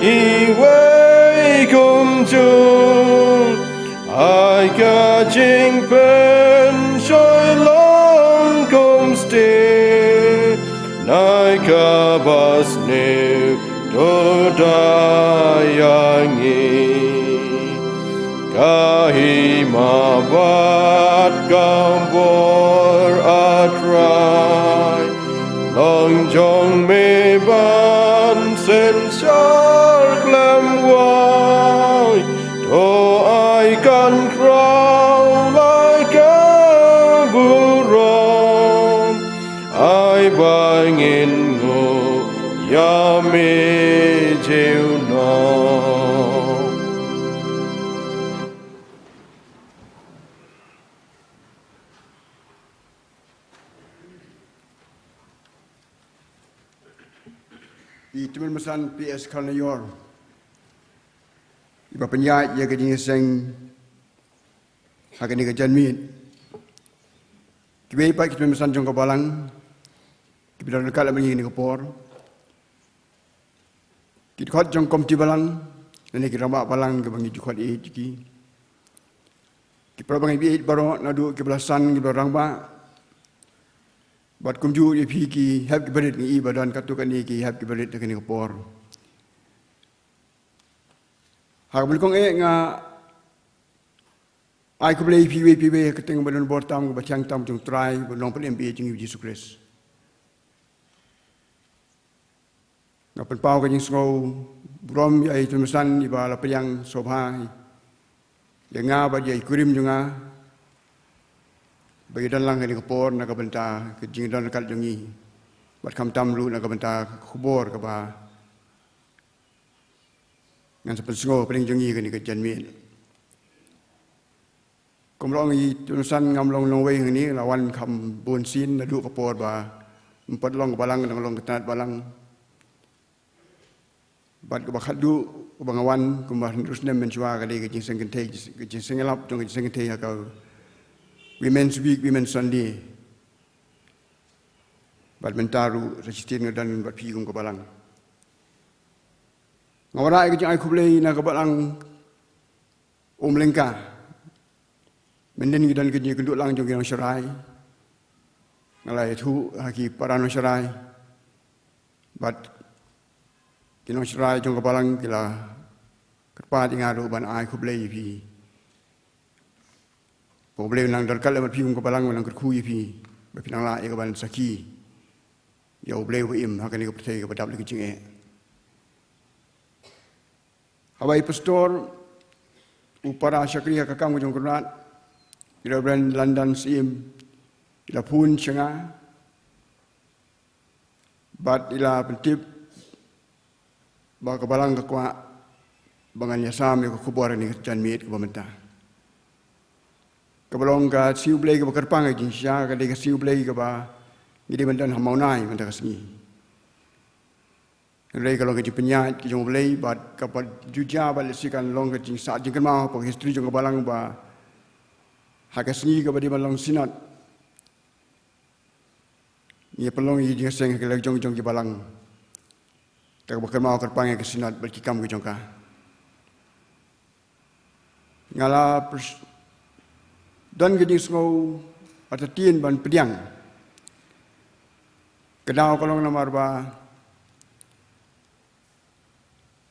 kiwei kumjuh. Ai ka jingpynshoi long kumne, na kaba sniew to da ïa ngi. Ka hima bad ka bor, A Trai, long jong me ban synshar khlem wai. To ai kan khraw la ka burom, ai ba ngin nguh ïa me junom. I Tymmen Basan P S Kharnaior, iba pynïaid ïa ka jingïaseng ha kane ka janmiet. Ki Wei pat ki tymmen basan jong ka balang kiba don ryngkat lem bad ngi ha kane ka por. Ki dkhot jong ka komiti balang, lane ki rangbah balang kiba ngi ju khot ïa ki. Ki para bangeit baroh, naduh kiba la san, kiba la rangbah. Bad kumjuh ïa phi ki hep ki barit, ngi i ba don katto katne ki hep ki barit ha kane ka por. Ha kaba nyngkong eh nga ai khublei ïa phi iwei pa iwei ha ka kyrteng kaba donbor tam, kaba thiang tam jong U Trai bad U Nongpynim ba ïeit jong ngi U Jisu Khrist. Nga pynpaw ka jingsngew burom ïa i tymmen basan iba la pdiang sngewbha ïa nga bad ïa i kurim jong nga ba i don lang ha kane ka por na ka bynta ka jingdon ryngkat jong ngi, bad khamtam ruh na ka bynta ka khubor kaba ngan sa pynsngew hapdeng jong ngi ha kane ka janmiet. Kumba la ong, i tymmen basan ngam long nongwei hangne, la wan kham bun sien naduh ka por ba ym pat long ka balang, dang long ka tnat balang. Bad kaba khatduh kaba nga wan kumba hynriew snem mynshuwa ka dei ka jingseng kynthei, ka jingseng ïalap jong ka jingseng kynthei ha ka Women's Week, Women's Sunday. Bad mynta ruh sa shisien nga don bad phi kum ka balang. Nga wanrah ïa ka jingai khublei na ka balang Umlyngka. Mynhynnin ki don ka jingïakynduh lang jong ki nongsharai, nga la ïathuh ha ki para nongsharai. Bad ki nongsharai jong ka balang ki la kyrpad ïa nga ruh ban ai khublei ïa phi. Ba U Blei un nang don ryngkat lem bad phi kum ka balang, un nang kyrkhu ïa phi ba phin nang lah ïa ka ban sakhi ïa U Blei uba im ha kane ka pyrthei kaba dap da ki jingeh. Haba i pastor u para shakri ha ka kam ka jong u Trai, i Reverend London Syiem, i la phone sha nga bad i la pyntip ba ka balang ka kwah ba ngan ïasam ïa ka khubor ha kane ka janmiet kaba mynta. Kaba long ka sngi U Blei kaba kyrpang, ka jingshisha ka dei ka sngi U Blei kaba ngi dei ban don ha Mawlai mynta ka sngi. Hynrei ka long ka jingpynïaid ka jong U Blei bad kaba ju jia bad lehse kan long ka jingsah jingkynmaw ha ka history jong ka balang ba ha ka sngi kaba dei ban long synod, ngi pynlong ïa ka jingseng ha ka liang jong jong ki balang. Te kaba kynmaw kyrpang ïa ka synod bad ki kam ka jong ka. Nga la pers-, don ka jingsngew artatien ban pdiang. Ka daw ka long namar ba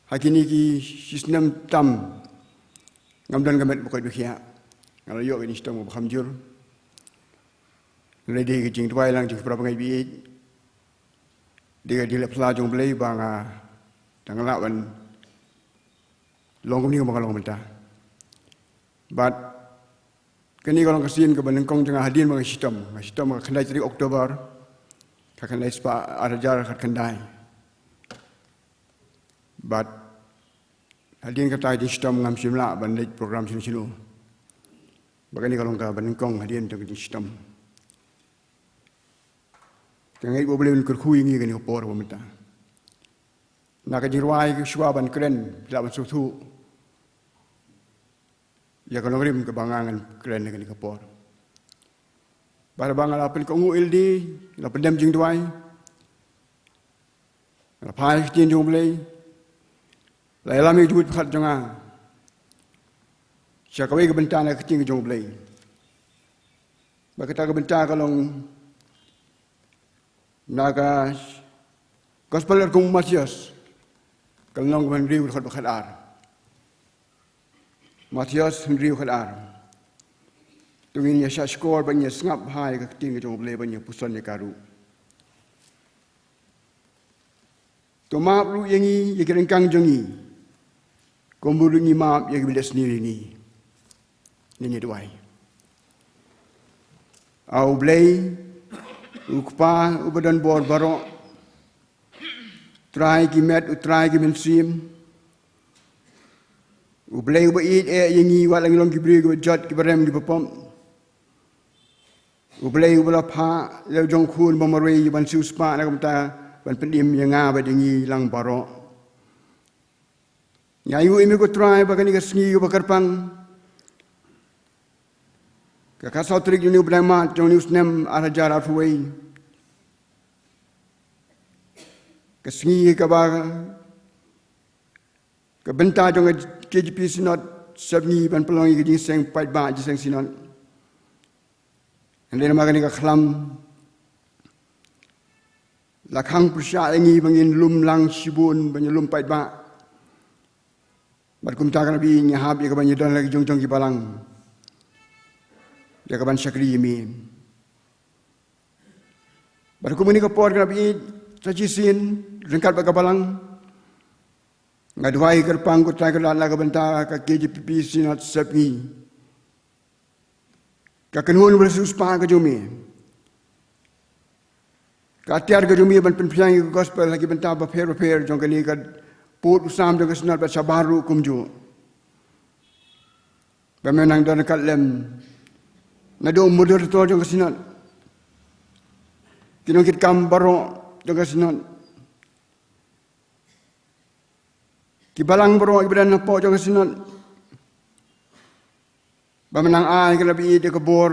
ha kine ki shisnem tam ngam don ka met ba koit ba khiah. Nga la ïoh ka jingshitom kaba kham jur. Lada dei ka jingduwai lang jong ki para bangeit ba ïeit, dei ka jingleh phylla jong U Blei ba nga dang lah ban long kumne kumba nga long mynta. Bad kane ka long ka sien kaba nyngkong jong nga hadien ba nga shitom. Nga shitom ha ka khyndai tarik October, ka khyndai spah ar hajar khatkhyndai. Bad hadien kata ka jingshitom ngam shym lah ban leit program shano shano. Bad kane ka long kaba nyngkong hadien jong ka jingshitom. Te nga ngeit ba U Blei un kyrkhu ïa ngi ha kane ka por ba mynta. Na ka jingrwai ka shuwa ban kren, phi lah ban sngewthuh ïa ka nongrim kaba nga ngan kren ha kane ka por. Bad haba nga la pynkohnguh ïalade, la pyndem jingduwai, la phai ha ka ktien jong U Blei, la ïalam ïa ka jingmut pyrkhat jong nga sha kawei ka bynta na ka ktien ka jong U Blei. Bad kata ka bynta ka long na ka Gospel katkum u Mathaios, ka lynnong kaba hynriew, dkhot ba khatar. Mathaios hynriew khatar. To ngin ïa shahshkor bad ngin ïa sngap bha ïa ka ktien ka jong U Blei bad ngin ïa puson ïa ka ruh. To map ruh ïa ngi ïa ki ryngkang jong ngi, kumba ruh ngi map ïa kiba leh sniew ïa ngi. Ngin ïa duwai. A U Blei, U Kpa uba don bor baroh, Trai ki met, U Trai ki mynsiem, U Blei uba ïeit eh ïa ngi wat la ngi long ki briew kiba jot, kiba rem, kiba pop. U Blei uba la phah ïa la u jong u khun ba marwei ban siewspah na ka bynta ban pynim ïa nga bad ïa ngi lang baroh. Ngi ïohi ïa me ko Trai ba kane ka sngi kaba kyrpang Ka khatsaw tarik jong u bnai March jong u snem ar hajar arphew wei, ka sngi kaba ka bynta jong ka K J P Synod Sepngi ban pynlong ïa ka jingseng paidbah, jingseng Synod. Hynrei namar kane ka khlam, la khang pyrshah ïa ngi ba ngin lum lang shibun, ba ngin lum paidbah. Bad kumta ka la bih ngi hap ïa ka ban ïa don la ki jong jong ki balang ïa ka ban shakri ïa me. Bad kum kane ka por ka la bih sa shisien ryngkat bad ka balang, nga duwai kyrpang, ko Trai, ka la na ka bynta ka K J P P Synod Sepngi. Ka kynhun ba la siewspah ka jong me, ka atiar ka jong me ban pynphriang ïa ka gospel ha ki bynta bapher bapher jong kane ka pud u sam jong ka Synod bad shabar ruh kumjuh. Ba men nang don ryngkat lem naduh u moderator jong ka Synod, ki nongkitkam baroh jong ka Synod, ki balang baroh kiba don hapoh jong ka Synod. Ba men nang ai, ka la bih, ïa ka bor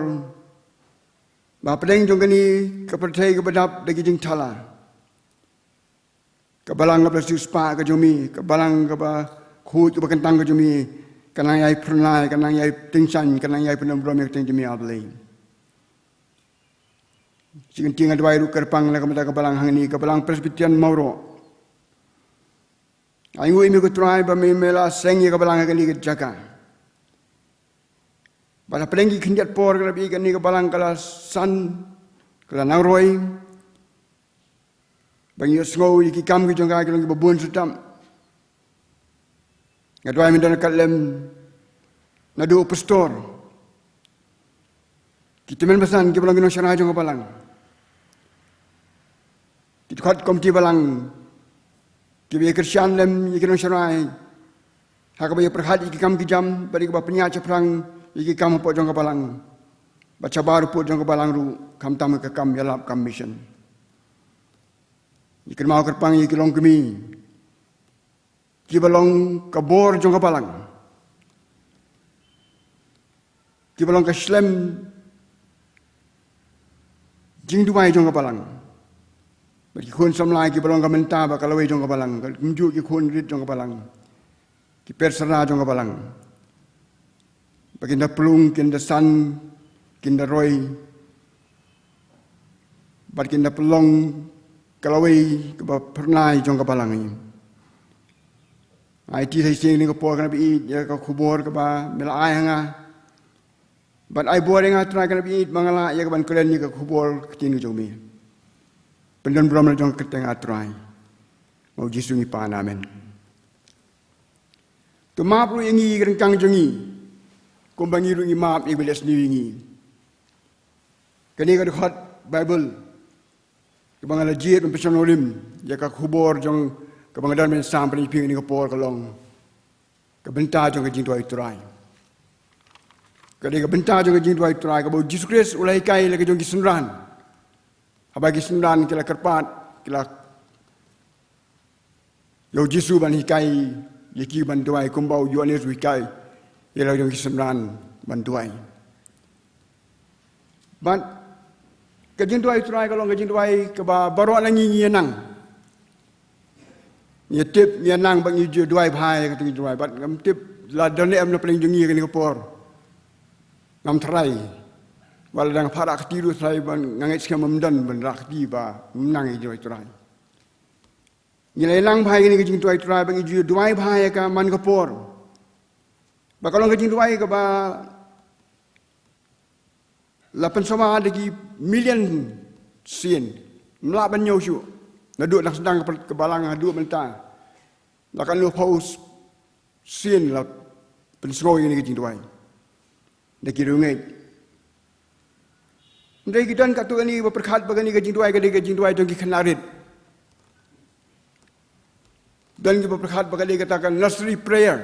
ba hapdeng jong kane ka pyrthei kaba dap da ki jingthala, ka balang kaba la siewspah ka jong me, ka balang kaba khuid kaba kyntang ka jong me, kan nang ïai phyrnai, kan nang ïai tyngshaiñ, kan nang ïai pyndon burom ïa ka kyrteng jong me, A Blei. Shi kyntien nga duwai ruh kyrpang na ka bynta ka balang hangne, ka Balang Presbyterian Mawroh. Ai nguh ïa me, ko Trai, ba me, me la seng ïa ka balang ha kane ka jaka. Bad hapdeng ki khyndiat por ka la bih, kane ka balang ka la san, ka la nang roi ba ngi ïohsngew ïa ki kam ki jong ka ki long kiba bun shuh tam. Nga duwai men don ryngkat lem naduh u pastor, ki tymmen basan kiba long ki nongshakri jong ka balang, ki dkhot komiti balang, kiba ïa kyrshan lem ïa ki nongshakri ha kaba ïa pyrkhat ïa ki kam ki jam, bad ïa kaba pynïaid shaphrang ïa ki kam hapoh jong ka balang bad shabar ruh pud jong ka balang ruh, khamtam ka kam ïalap, kam mission. Ngi kynmaw kyrpang ïa ki longkmie kiba long ka bor jong ka balang, kiba long ka shlem jingduwai jong ka balang, bad ki khun samla kiba long ka mynta bad ka lawei jong ka balang, kumjuh ki khun rit jong ka balang, ki pyrshah jong ka balang, ba kin da pynlong, kin da san, kin da roi, bad kin da pynlong ka lawei kaba phyrnai jong ka balang. Ai ti sa shisien ha kane ka por, kane ka bih, ïa ka khubor kaba me la ai ha nga, bad ai bor ïa nga, Trai, kane ka bih, ba nga lah ïa ka ban kren ïa ka khubor ktien ka jong me. Pyndon burom la jong ka kyrteng, A Trai. Mo Jisu ngi pan, amen. To map ruh ïa ngi ryngkang jong ngi, kumba ngi ruh ngi map ïa kiba leh sniew ïa ngi. Kane ka dkhot Baibl kaba nga la jied ban pynshong nongrim ïa ka khubor jong kaba nga don ban sam bad ïa phi ha kane ka por ka long ka bynta jong ka jingduwai u Trai. Ka dei ka bynta jong ka jingduwai u Trai kaba u Jisu Khrist u la hikai ïa la ka jong ki synran. Haba ki synran ki la kyrpad, ki la ïa u Jisu ban hikai ïa ki ban duwai, kumba u Ïoannis u hikai ïa la jong ki synran ban duwai. Bad ka jingduwai u Trai ka long ka jingduwai kaba baroh na ngi ngi ïa nang, ngi ïa tip, ngi ïa nang bad ngi ju duwai bha ïa kata ka jingduwai. Bad ngam tip lada don ne em na pdeng jong ngi ha kane ka por, ngam tharai. Wat lada nga phah rah kti ruh, tharai ban, nga ngeit skhem ym don ban rah kti ba ym nang ïa ka jingduwai u Trai. Ngi la ïa nang bha ïa kane ka jingduwai u Trai bad ngi ju duwai bha ïa ka man ka por. Bad ka long ka jingduwai kaba la pynsawa da ki million sien, ym lah ban ñiew shuh. Naduh dang sdang ka balang haduh mynta, la katno phew sien la pynsngew ïa kane ka jingduwai da ki riewngeit. Hynrei ki don katto katne ba pyrkhat ba kane ka jingduwai ka dei ka jingduwai jong ki khynnah rit. Don kiba pyrkhat ba ka dei kata ka nursery prayer,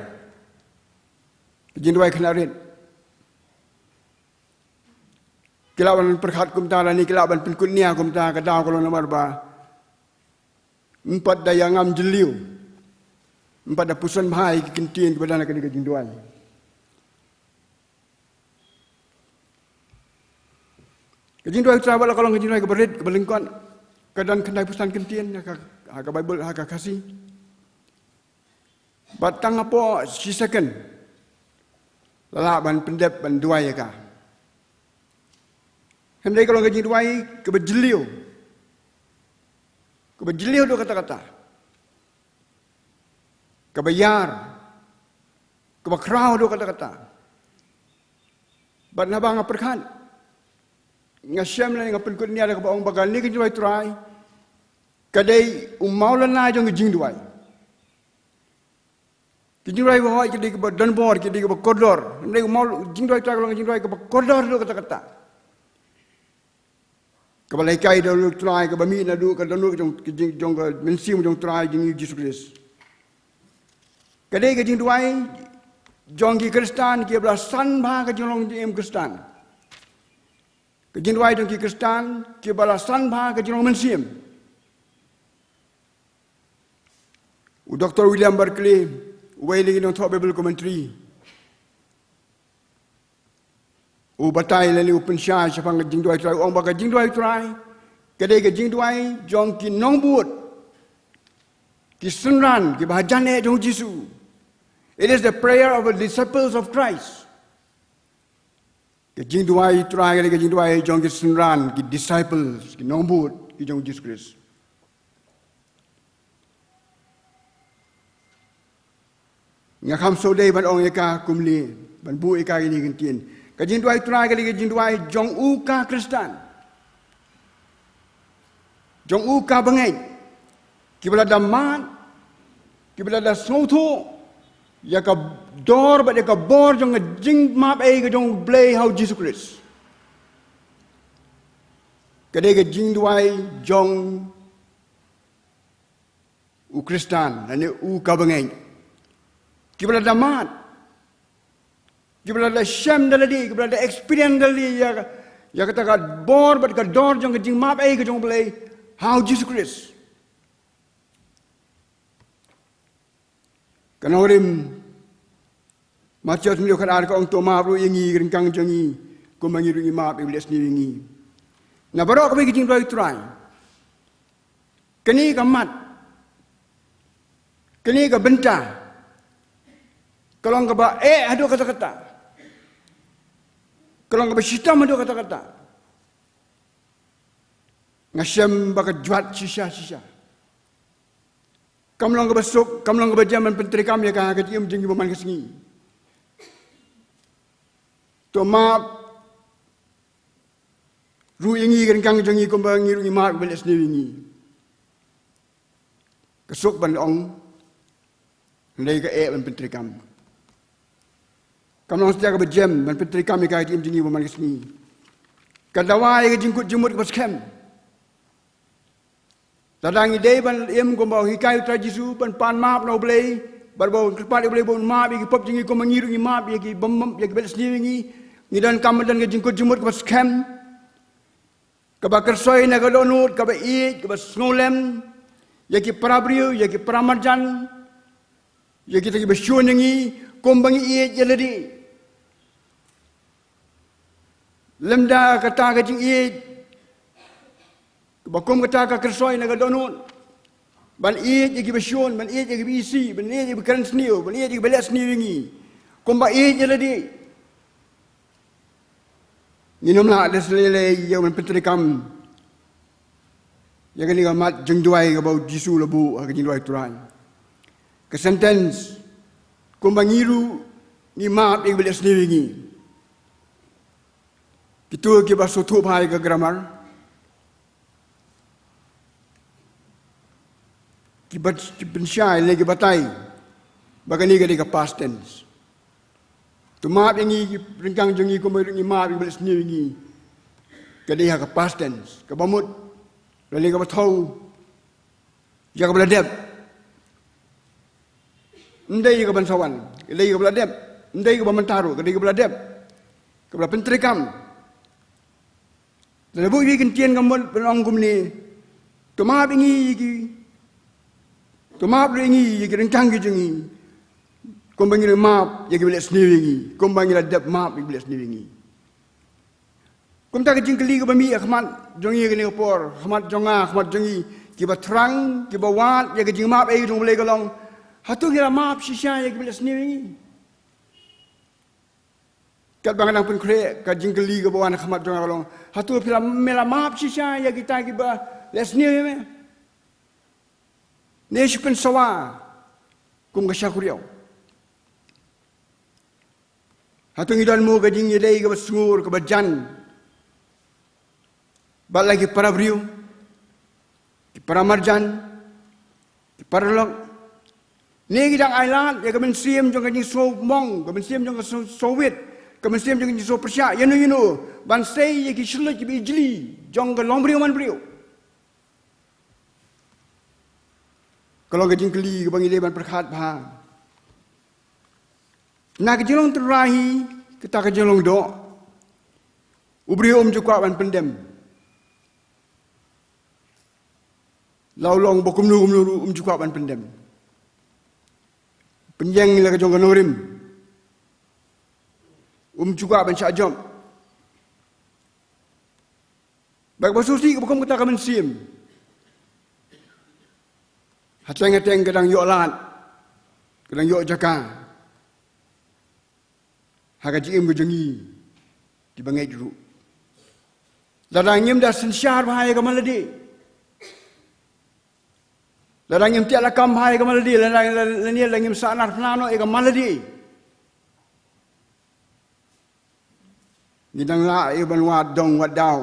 ka jingduwai khynnah rit. Ki lah ban pyrkhat kumta, lane ki lah ban pynkut nia kumta, ka daw ka long namar ba ym pat da ïa ngam jylliew, ym pat da pyrshang bha ïa ki kyntien kiba don ha kane ka jingduwai. Ka jingduwai u Trai wat la ka long ka jingduwai kaba rit, kaba lyngkot. Ka don khyndai phew san kyntien ha ka, ha ka Baibl, ha ka Khasi. Bad tang hapoh shi second la lah ban pyndep, ban duwai ïa ka. Hynrei ka long ka jingduwai kaba jylliew. Kaba jylliew haduh katta katta. Kaba ïar. Kaba khraw haduh katta katta. Bad naba nga pyrkhat, nga shem lane nga pynkut nia da kaba ong ba kane ka jingduwai u Trai ka dei u mawlynnai jong ka jingduwai. Ka jingduwai ba hoi ka dei kaba donbor, ka dei kaba kordor. Hynrei u maw, jingduwai u Trai ka long ka jingduwai kaba kordor haduh katta katta. Kaba la hikai da u Trai, kaba mih naduh ka dohnud jong, jong, jong ka mynsiem jong u Trai jong ngi u Jisu Khrist. Ka dei ka jingduwai jong ki Khristan kiba la san bha ka jinglong jingim Khristan. Ka jingduwai jong ki Khristan kiba la san bha ka jinglong mynsiem. U Doktor William Barclay, uwei na ki nongthoh Bible commentary, u batai lane u pynshai shaphang ka jingduwai u Trai, u ong ba ka jingduwai u Trai ka dei ka jingduwai jong ki nongbud, ki synran kiba hajan eh jong u Jisu. It is the prayer of the disciples of Christ. Ka jingduwai u Trai ka dei ka jingduwai jong ki synran, ki disciples, ki nongbud ki jong u Jisu Khrist. Nga kham sngewdei ban ong ïa ka kumne, ban buh ïa ka ha kine ki kyntien. Ka jingduwai u Trai ka dei ka jingduwai jong u ka Khristan, jong u ka bangeit, kiba la da mad, kiba la da sngewthuh ïa ka dor bad ïa ka bor jong ka jingmap ei ka jong u Blei ha u Jisu Khrist. Ka dei ka jingduwai jong u Khristan lane u ka bangeit, kiba la da mad, kiba la da shem da lade, kiba la da experience da lade ïa, ïa kata ka bor bad ka dor jong ka jingmap ei ka jong u Blei ha u Jisu Khrist. Ka nongrim Mathaios hynriew khatar ka ong, to map ruh ïa ngi ryngkang jong ngi kumba ngi ruh ngi map ïa kiba leh sniew ïa ngi. Na baroh kawei ka jingduwai u Trai, kane ka mat, kane ka bynta ka long kaba eh haduh katta katta, ka long kaba shitom haduh katta katta. Nga shem ba ka jwat shisha shisha. Kam long kaba suk, kam long kaba jem ban pyntreikam ïa ka ha ka jingim jong ngi ba man ka sngi. To map ruh ïa ngi ryngkang jong ngi kumba ngi ruh ngi map ïa kiba leh sniew ïa ngi. Ka suk ban ong, hynrei ka eh ban pyntreikam. Kam long satia kaba jem ban pyntreikam ïa ka ha ka jingim jong ngi ba man ka sngi. Ka dawa ïa ka jingkut jingmut kaba skhem. Lada ngi dei ban im kumba u hikai u Trai Jisu, ban pan map na u Blei, bad ban kyrpad ïa u Blei ba un map ïa ki pop jong ngi kumba ngi ruh ngi map ïa ki bym, ïa kiba leh sniew ïa ngi, ngi donkam ban don ka jingkut jingmut kaba skhem, kaba kyrsoi na ka dohnud, kaba ïeit, kaba sngewlem ïa ki para briew, ïa ki para marjan, ïa kita kiba shun ïa ngi, kumba ngi ïeit ïa lade. Lymda kata ka jingïeit kaba kum kata ka kyrsoi na ka dohnud, ban ïeit ïa kiba shun, ban ïeit ïa kiba isih, ban ïeit ïa kiba kren sniew, ban ïeit ïa kiba leh sniew ïa ngi, kumba ïeit ïa lade. Ngin ym lah da sa lei lei ïa ka ban pyntreikam ïa kane ka mat jingduwai kaba u Jisu u la buh ha ka jingduwai u Trai. Ka sentence, kumba ngi ruh ngi map ïa kiba leh sniew ïa ngi. Kito kiba sngewthuh bha ïa ka grammar ki ba, ki pynshai lane ki batai ba kane ka dei ka past tense. To map ïa ngi ryngkang jong ngi kumba ngi map ïa kiba leh sniew ïa ngi, ka dei ha ka past tense, kaba mut lane kaba thew ïa kaba la dep. Ym dei ïa ka ban sa wan, ka dei ïa kaba la dep. Ym dei ïa kaba mynta ruh, ka dei ïa kaba la dep, kaba la pyntreikam. Lada buh ïa ki kyntien ka mut ban ong kumne, to map ïa ngi ïa ki, to map ruh ïa ngi ïa ki ryngkang ki jong ngi, kumba ngi la map ïa kiba leh sniew ïa ngi, kumba ngi la dep map ïa kiba leh sniew ïa ngi. Kumta ka jingkylli kaba mih ha khmat jong ngi kane ka por, khmat jong nga, khmat jong ngi, kiba thrang, kiba wad ïa ka jingmap ei jong U Blei ka long, hato ngi la map shisha ïa kiba leh sniew ïa ngi? Katba nga dang pynkhreh, ka jingkylli kaba wan ha khmat jong nga ka long, hato phi la, me la map shisha ïa kita kiba leh sniew ïa me? Ne shu pynsawa kum ka shakuriaw? Hato ngi don mo ka jingïadei kaba sngur, kaba jan bad la ki para briew, ki para marjan, ki para lok? Ne ngi dang ailad ïa ka mynsiem jong ka jingsngewmong, ka mynsiem jong ka sngewsawit, ka mynsiem jong ka jingsngewpyrshah ïano ïano, ban sei ïa ki shynrut kiba ijli jong ka longbriew manbriew? Ka long ka jingkylli kaba ngi dei ban pyrkhat bha. Na ka jinglong tynrai hi, kata ka jinglong doh, u briew um ju kwah ban pyndem. La u long ba kumno kumno ruh um ju kwah ban pyndem. Pynïeng la ka jong ka nongrim, um ju kwah ban shah jop. Bad kaba sngewsih kaba kum kata ka mynsiem, hateng hateng ka dang ïoh lad, ka dang ïoh jaka ha ka jingim ka jong ngi kiba ngeit ruh. Lada ngim da synshar bha ïa ka man lade, lada ngim tiak lakam bha ïa ka man lade, lada, lada, lada ngim sahnarphna noh ïa ka man lade, ngi dang lah ïa ban wad dong wad daw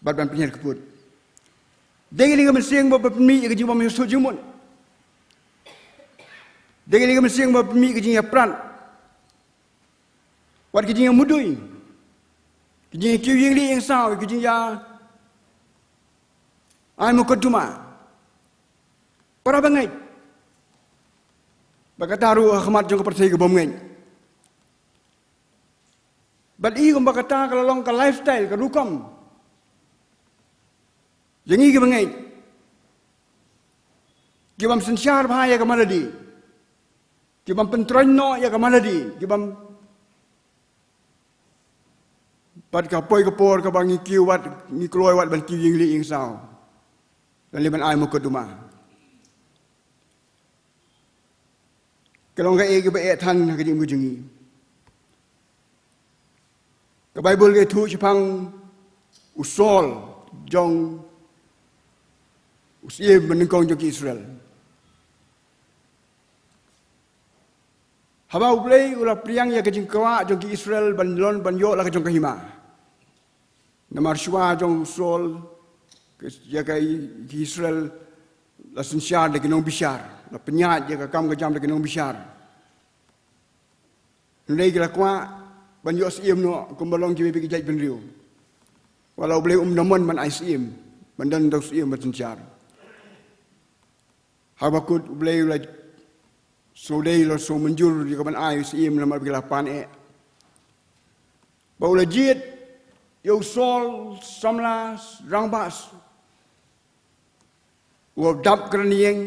bad ban pynhiar kput. Dei kane ka mynsiem ba pynmih ïa ka jingbym ïasuk jingmut. Dei kane ka mynsiem ba pynmih ïa ka jingïaprat, wat ka jingïamudui, ka jingïakiew ïing lieh ïing saw, ka jingïa ai mukotduma. Para bangeit, ba kata ruh ha khmat jong ka pyrthei ka bym ngeit. Bad i kumba kata ka la long ka lifestyle, ka rukom jong ngi kiba ngeit, kibym synshar bha ïa ka man lade, kibym pyntroiñ noh ïa ka man lade, kibym, bad ka poi ka por kaba ngi kiew wat, ngi kloi wat ban kiew ïing lieh ïing saw, lane ban ai mukotduma. Ka long kaei kaba eh than ha ka jingim ka jong ngi? Ka Baibl ka ïathuh shaphang u Saul, jong u syiem ba nyngkong jong ki Israel. Haba U Blei u la pdiang ïa ka jingkwah jong ki Israel ban lon, ban ïoh la ka jong ka hima. Namar shuwa jong u Saul, ka, ïa ka i, ki Israel la synshar da ki nongbishar, la pynïaid ïa ka kam ka jam da ki nongbishar. Hynrei ki la kwah ban ïoh syiem noh kumba long kiwei pat ki jaitbynriew. Wat la U Blei um da mon ban ai syiem, ban don da u syiem ban synshar. Haba kut U Blei u la sngewdei, u la sngewmynjur ïa ka ban ai syiem namar ba ki la pan eh. Ba u la jied ïa u Saul, samla rangbah, u dap kren ïeng,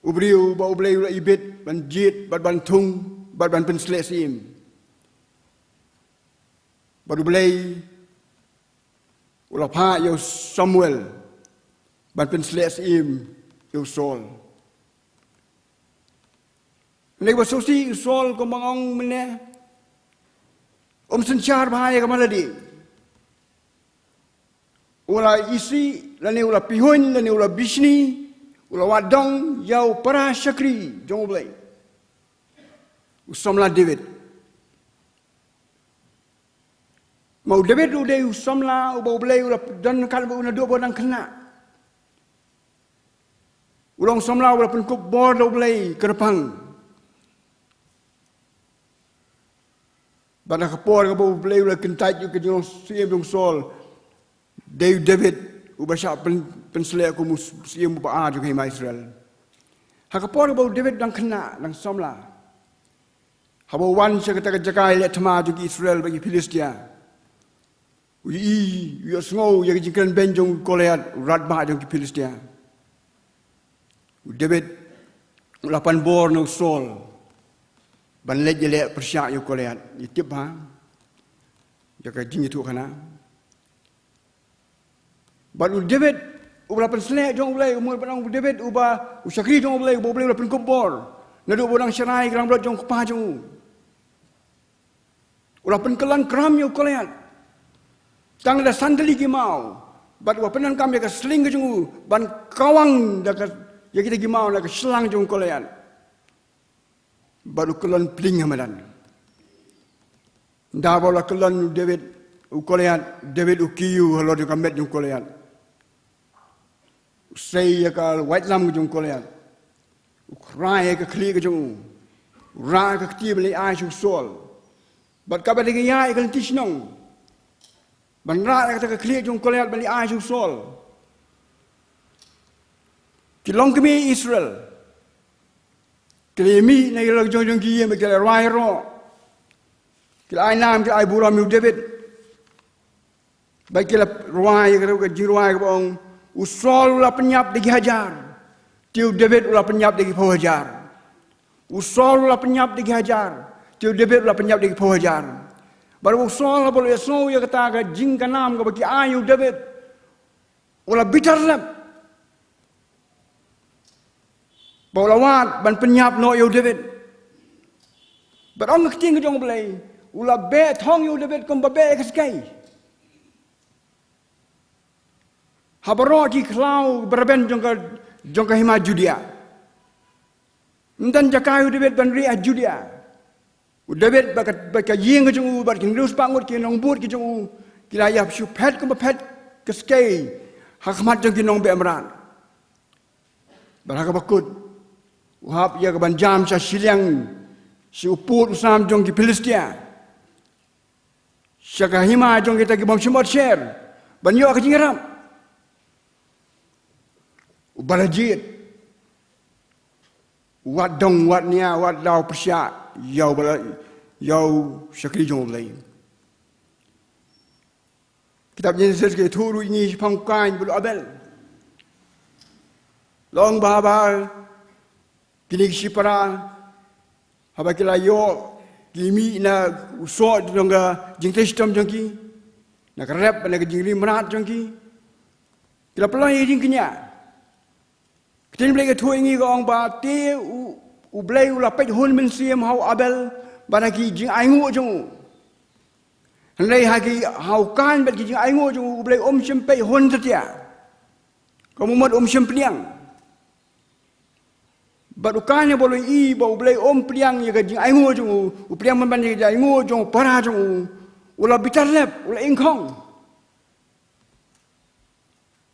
u briew ba U Blei u la ibit ban jied bad ban thung bad ban pynsleh syiem. Bad U Blei u la phah ïa u Samuel ban pynsleh syiem ïa u Saul. Ngi ba sngewsih, u Saul kumba nga ong mynne, um synshar bha ïa ka man lade. U la isih, lane u la pihuiñ, lane u la bishni, u la wad dong ïa u para shakri jong U Blei, u samla David. Ma u David u dei u samla uba U Blei u la don kat ba u naduh ba u dang khynnah. U long samla uba la pynkup bor da U Blei kyrpang. Bad ha ka por kaba U Blei u la kyntait ïa ka jingsyiem jong u Saul, dei u David uba shah pyn, pynsleh kum u syiem uba ar jong ka hima Israel. Ha ka por kaba u David dang khynnah, dang samla, haba u wan sha kata ka jaka ïaleh thma jong ki Israel bad ki Philistia, u ïohi, u ïohsngew ïa ka jingkren beiñ jong u Goliath, u rangbah jong ki Philistia. U David u la pan bor na u Saul ban leit ïaleh pyrshah ïa u Goliath. Ngi tip bha ïa ka jingïathuhkhana. Bad u David, uba la pynsleh jong u Blei, u mut ban ong u David, uba, u shakri jong u Blei, uba u Blei u la pynkup bor. Naduh ba u dang sharai ïa ka langbrot jong u kpa jong u, u la pynkyllon kram ïa u Goliath. Tang da san tylli ki maw. Bad u la pyndonkam ïa ka sling ka jong u ban kawang da ka, ïa kita ki maw na ka shlang jong u Goliath. Bad u kyllon pling ha madan. Ynda ba u la kyllon u David, u Goliath, David u kiew halor jong ka met jong u Goliath. U sei ïa ka waitlam ka jong u Goliath. U khrai ïa ka khlieh ka jong u. U rah ïa ka kti ban leit ai sha u Saul. Bad katba dang ïaid ïa ka lynti shnong ban rah ïa kata ka khlieh jong u Goliath ban leit ai sha u Saul, ki longkmie Israel ki la mih na ki la jong jong ki ïing, ki la rwai roh, ki la ai nam, ki la ai burom ïa u David. Bad ki la rwai, ka jingrwai kaba ong, u Saul u la pynïap da ki hajar, te u David u la pynïap da ki phew hajar. U Saul u la pynïap da ki hajar, te u David u la pynïap da ki phew hajar. Bad u Saul haba u la ïohsngew ïa kata ka jingkynmaw kaba ki ai ïa u David, u la bitar lem. Ba u la wad ban pynïap noh ïa u David. Bad ong ka ktien ka jong u Blei, u la beh thong ïa u David kumba beh ïa ka skei ha baroh ki khlaw ba rben jong ka, jong ka hima Judia. Ym don jaka ïa u David ban rieh ha Judia. U David bad ka, bad ka ïing ka jong u, bad ki hynriew spah ngut ki nongbud ki jong u, ki la ïap shu phet kumba phet ka skei ha khmat jong ki nongbeh mrad. Bad ha kaba kut, u hap ïa ka ban jam sha shiliang, sha u pud u sam jong ki Philistia, sha ka hima jong kita ki bym shym ot sher, ban ïoh ka jingïarap. U ba la jied, wat dong, wat nia, wat daw pyrshah ïa u ba la, ïa u shakri jong u Blei. Kitab Jenesis ka ïathuh ruh ïa ngi shaphang u Kain bad u Abel. Long ba haba kine ki shipara, haba ki la ïoh, ki mih na u soh jong ka jingtrei shitom jong ki, na ka rep, na ka jingri mrad jong ki, ki la pynlong ïa ka jingkñia. Ka ktien Blei ka ïathuh ïa ngi ka ong ba te u, u Blei u la peit hun mynsiem ha u Abel bad ha ki jingainguh jong u. Hynrei ha ki, ha u Kain bad ki jingainguh jong u, u Blei um shym peit hun satia. Ka mut um shym pdiang. Bad u Kain haba u la ïohi ba u Blei um pdiang ïa ka jingainguh jong u, u pdiang pynban ïa ka jingainguh jong u para jong u, u la bitar lep, u la ingkhong.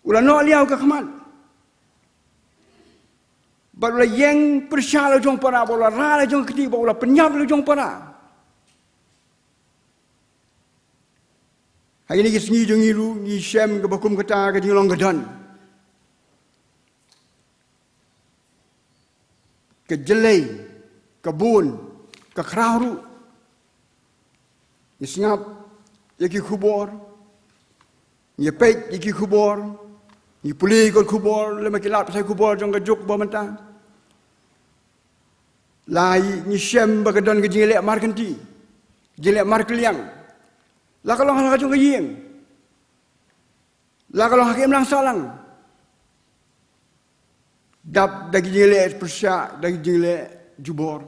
U la noh liaw ka khmat. Bad u la ïeng pyrshah la jong para, bad u la rah la jong kti, bad u la pynïap la jong para. Ha kine ki sngi jong ngi ruh ngi shem kaba kum kata ka jinglong ka don. Ka jlei, ka bun, ka khraw ruh. Ngi sngap ïa ki khubor, ngi peit ïa ki khubor, ngi pule ïa ki khubor, lem ki lad pyrshah khubor jong ka juk ba mynta. La ngi shem ba ka don ka jingleh markynti, jingleh markylliang. La ka long ha la ka jong ka ïing. La ka long ha ka imlang sahlang. Dap da ki jingleh pyrshah, da ki jingleh jubor.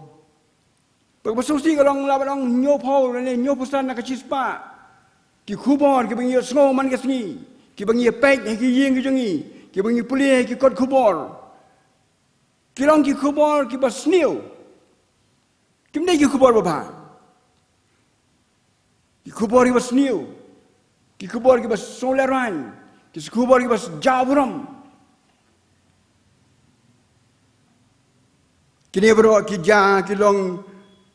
Bad kaba sngewsih ka long la ba long hynñiewphew lane hynñiewphew san na ka shispah ki khubor kiba ngi ïohsngew man ka sngi, kiba ngi peit ha ki ïing ki jong ngi, kiba ngi pule ha ki kot khubor. Ki long ki khubor kiba sniew. Kim dei ki khubor babha. Ki khubor kiba sniew. Ki khubor kiba sngewlehrain. Ki khubor kiba jaw burom. Kine baroh ki jia ki long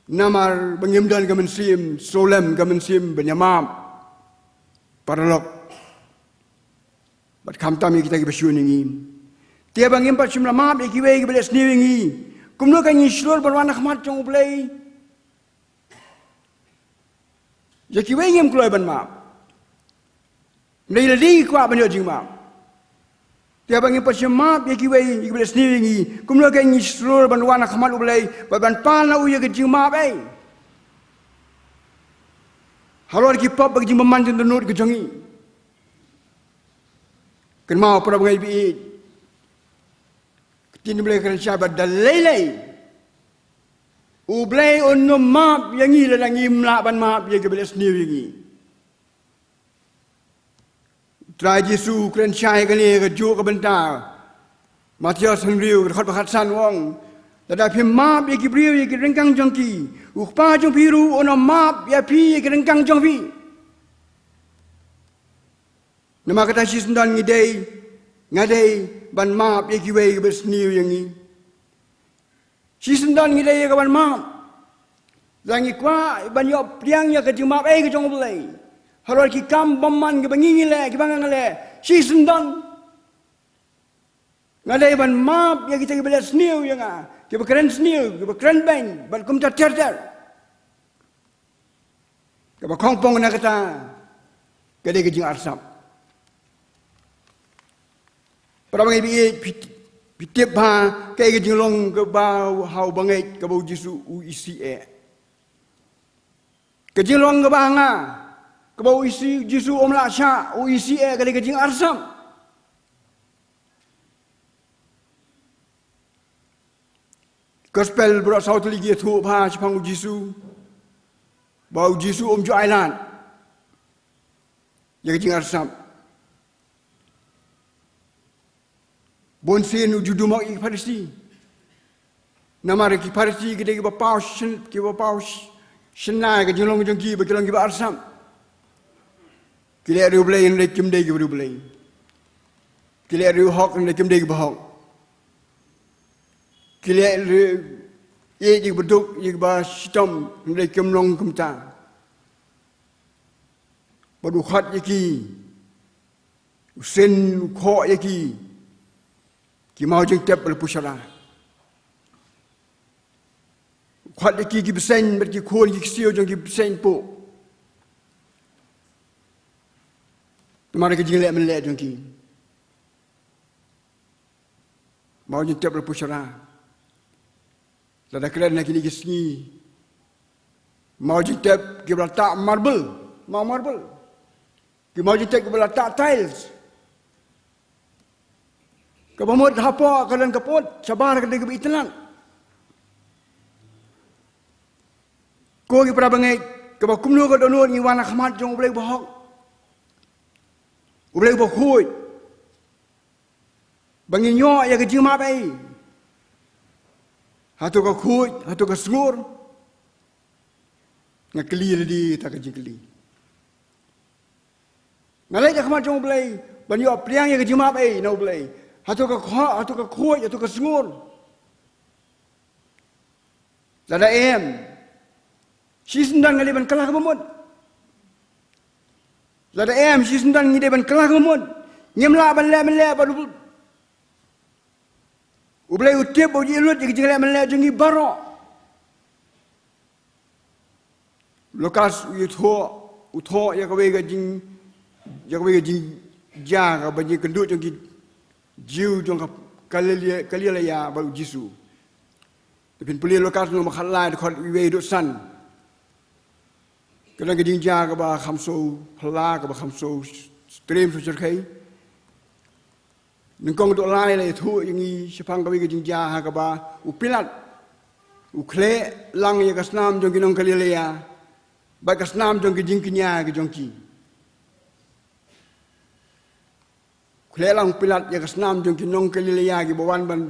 namar ba ngim don ka mynsiem sngewlem, ka mynsiem ban ïamap. Paralok. Bad khamtam ïa kita kiba shun ïa ngi. Te ba ngim pat shym la map ïa kiwei kiba leh sniew ïa ngi, kumno kan ngi shlur ban wan ha khmat jong U Blei? Ïa kiwei ngim kloi ban map. Hynrei lada ngi kwah ban ïoh jingmap, Te haba ngi pat shim map ïa kiwei, ïa kiba leh sniew ïa ngi, kumno kein ngi shlur ban wan ha khmat U Blei bad ban pan na u ïa ka jingmap ei halor ki pop bad ka jingbymman jingdohnud ka jong ngi? Kynmaw, para bangeit ba ïeit, ka ktien U Blei ka kren shai ba da lei lei U Blei un ym map ïa ngi lada ngim lah ban map ïa kiba leh sniew ïa ngi. U Trai Jisu u kren shai kane ha kajuh ka bynta. Mathaios hynriew, ka dkhot ba khatsan, u ong, lada phim map ïa ki briew ïa ki ryngkang jong ki, U Kpa jong phi ruh un ym map ïa phi ïa ki ryngkang jong phi. Namar kata, shisyndon ngi dei, nga dei ban map ïa kiwei kiba sniew ïa ngi. Shisyndon ngi dei ïa ka ban map. Lada ngi kwah ban ïoh pdiang ïa ka jingmap ei ka jong U Blei halor ki kam bymman kiba ngi ngi leh, kiba nga nga leh, shisyndon nga dei ban map ïa kita kiba leh sniew ïa nga, kiba kren sniew, kiba kren beiñ bad kumta ter ter. Kaba khongpong na kata ka dei ka jingarsap. Para bangeit ba ïeit, phi, phi tip ba kaei ka jinglong kaba ha u bangeit kaba U Jisu u isih eh? Ka jinglong kaba ha nga kaba U Jisu, Jisu um lah shah, u isih eh, ka dei ka jingarsap. Gospel baroh saw tylli ki ïathuh ba shaphang U Jisu, ba U Jisu um ju ailad ïa ka jingarsap. Bun sien u ju dumok ïa ki Pharisi. Namar ki Pharisi ki dei kiba paw shen, kiba paw sh-, shynna ïa ka jinglong jong ki ba ki long kiba arsap. Ki leh riewblei hynrei kim dei ki riewblei. Ki leh riewhok hynrei kim dei kiba hok. Ki leh ri-, ïeit ïa kiba duk, ïa kiba shitom, hynrei kim long kumta. Bad u khot ïa ki, u syn, u khoh ïa ki, ki maw jingtep ba la pyrshah. U khot ïa ki, ki bseiñ bad ki khun, ki ksiew jong ki bseiñ puh. Namar ka jingleh mynleh jong ki. Maw jingtep la pyrshah. Lada kren ha kine ki sngi, maw jingtep kiba la tah marble, maw marble. Ki maw jingtep kiba la tah tiles. Kaba mut hapoh ka don ka put, shabar ka dei kaba itynnad. Ko ki para bangeit, kaba kumno ka dohnud ngi wan ha khmat jong U Blei uba hok, U Blei uba khuid, ba ngin ïoh ïa ka jingmap ei? Hato ka khuid, hato ka sngur? Nga kylli lade ïa kata ka jingkylli. Nga leit ha khmat jong U Blei ban ïoh pdiang ïa ka jingmap ei na U Blei? Hato ka kho-, hato ka khuid, hato ka sngur? Lada em, shisyndon nga dei ban kylla kaba mut. Lada em, shisyndon ngi dei ban kylla kaba mut. Ngim lah ban leh mynleh bad U Blei. U Blei u tip, u ju ïa lut ïa ka jingleh mynleh jong ngi baroh. Lukas u ïathuh, u thoh ïa kawei ka jing, ïa kawei ka jingjia kaba jingïakynduh jong ki Jiw jong ka Galilea, Galilea bad U Jisu. Te phin pule Lukas lynnong ba khatlai, dkhot wei haduh san. Ka don ka jingjia kaba kham sngewphylla, kaba kham sngewtriem sngewsyrkhei. Nyngkong haduh lai la ïathuh ïa ngi shaphang kawei ka jingjia ha kaba u Pilat u khleh lang ïa ka snam jong ki nong Galilea bad ka snam jong ki jingkñia ki jong ki. Khleh lang u Pilat ïa ka snam jong ki nong Galilea kiba wan ban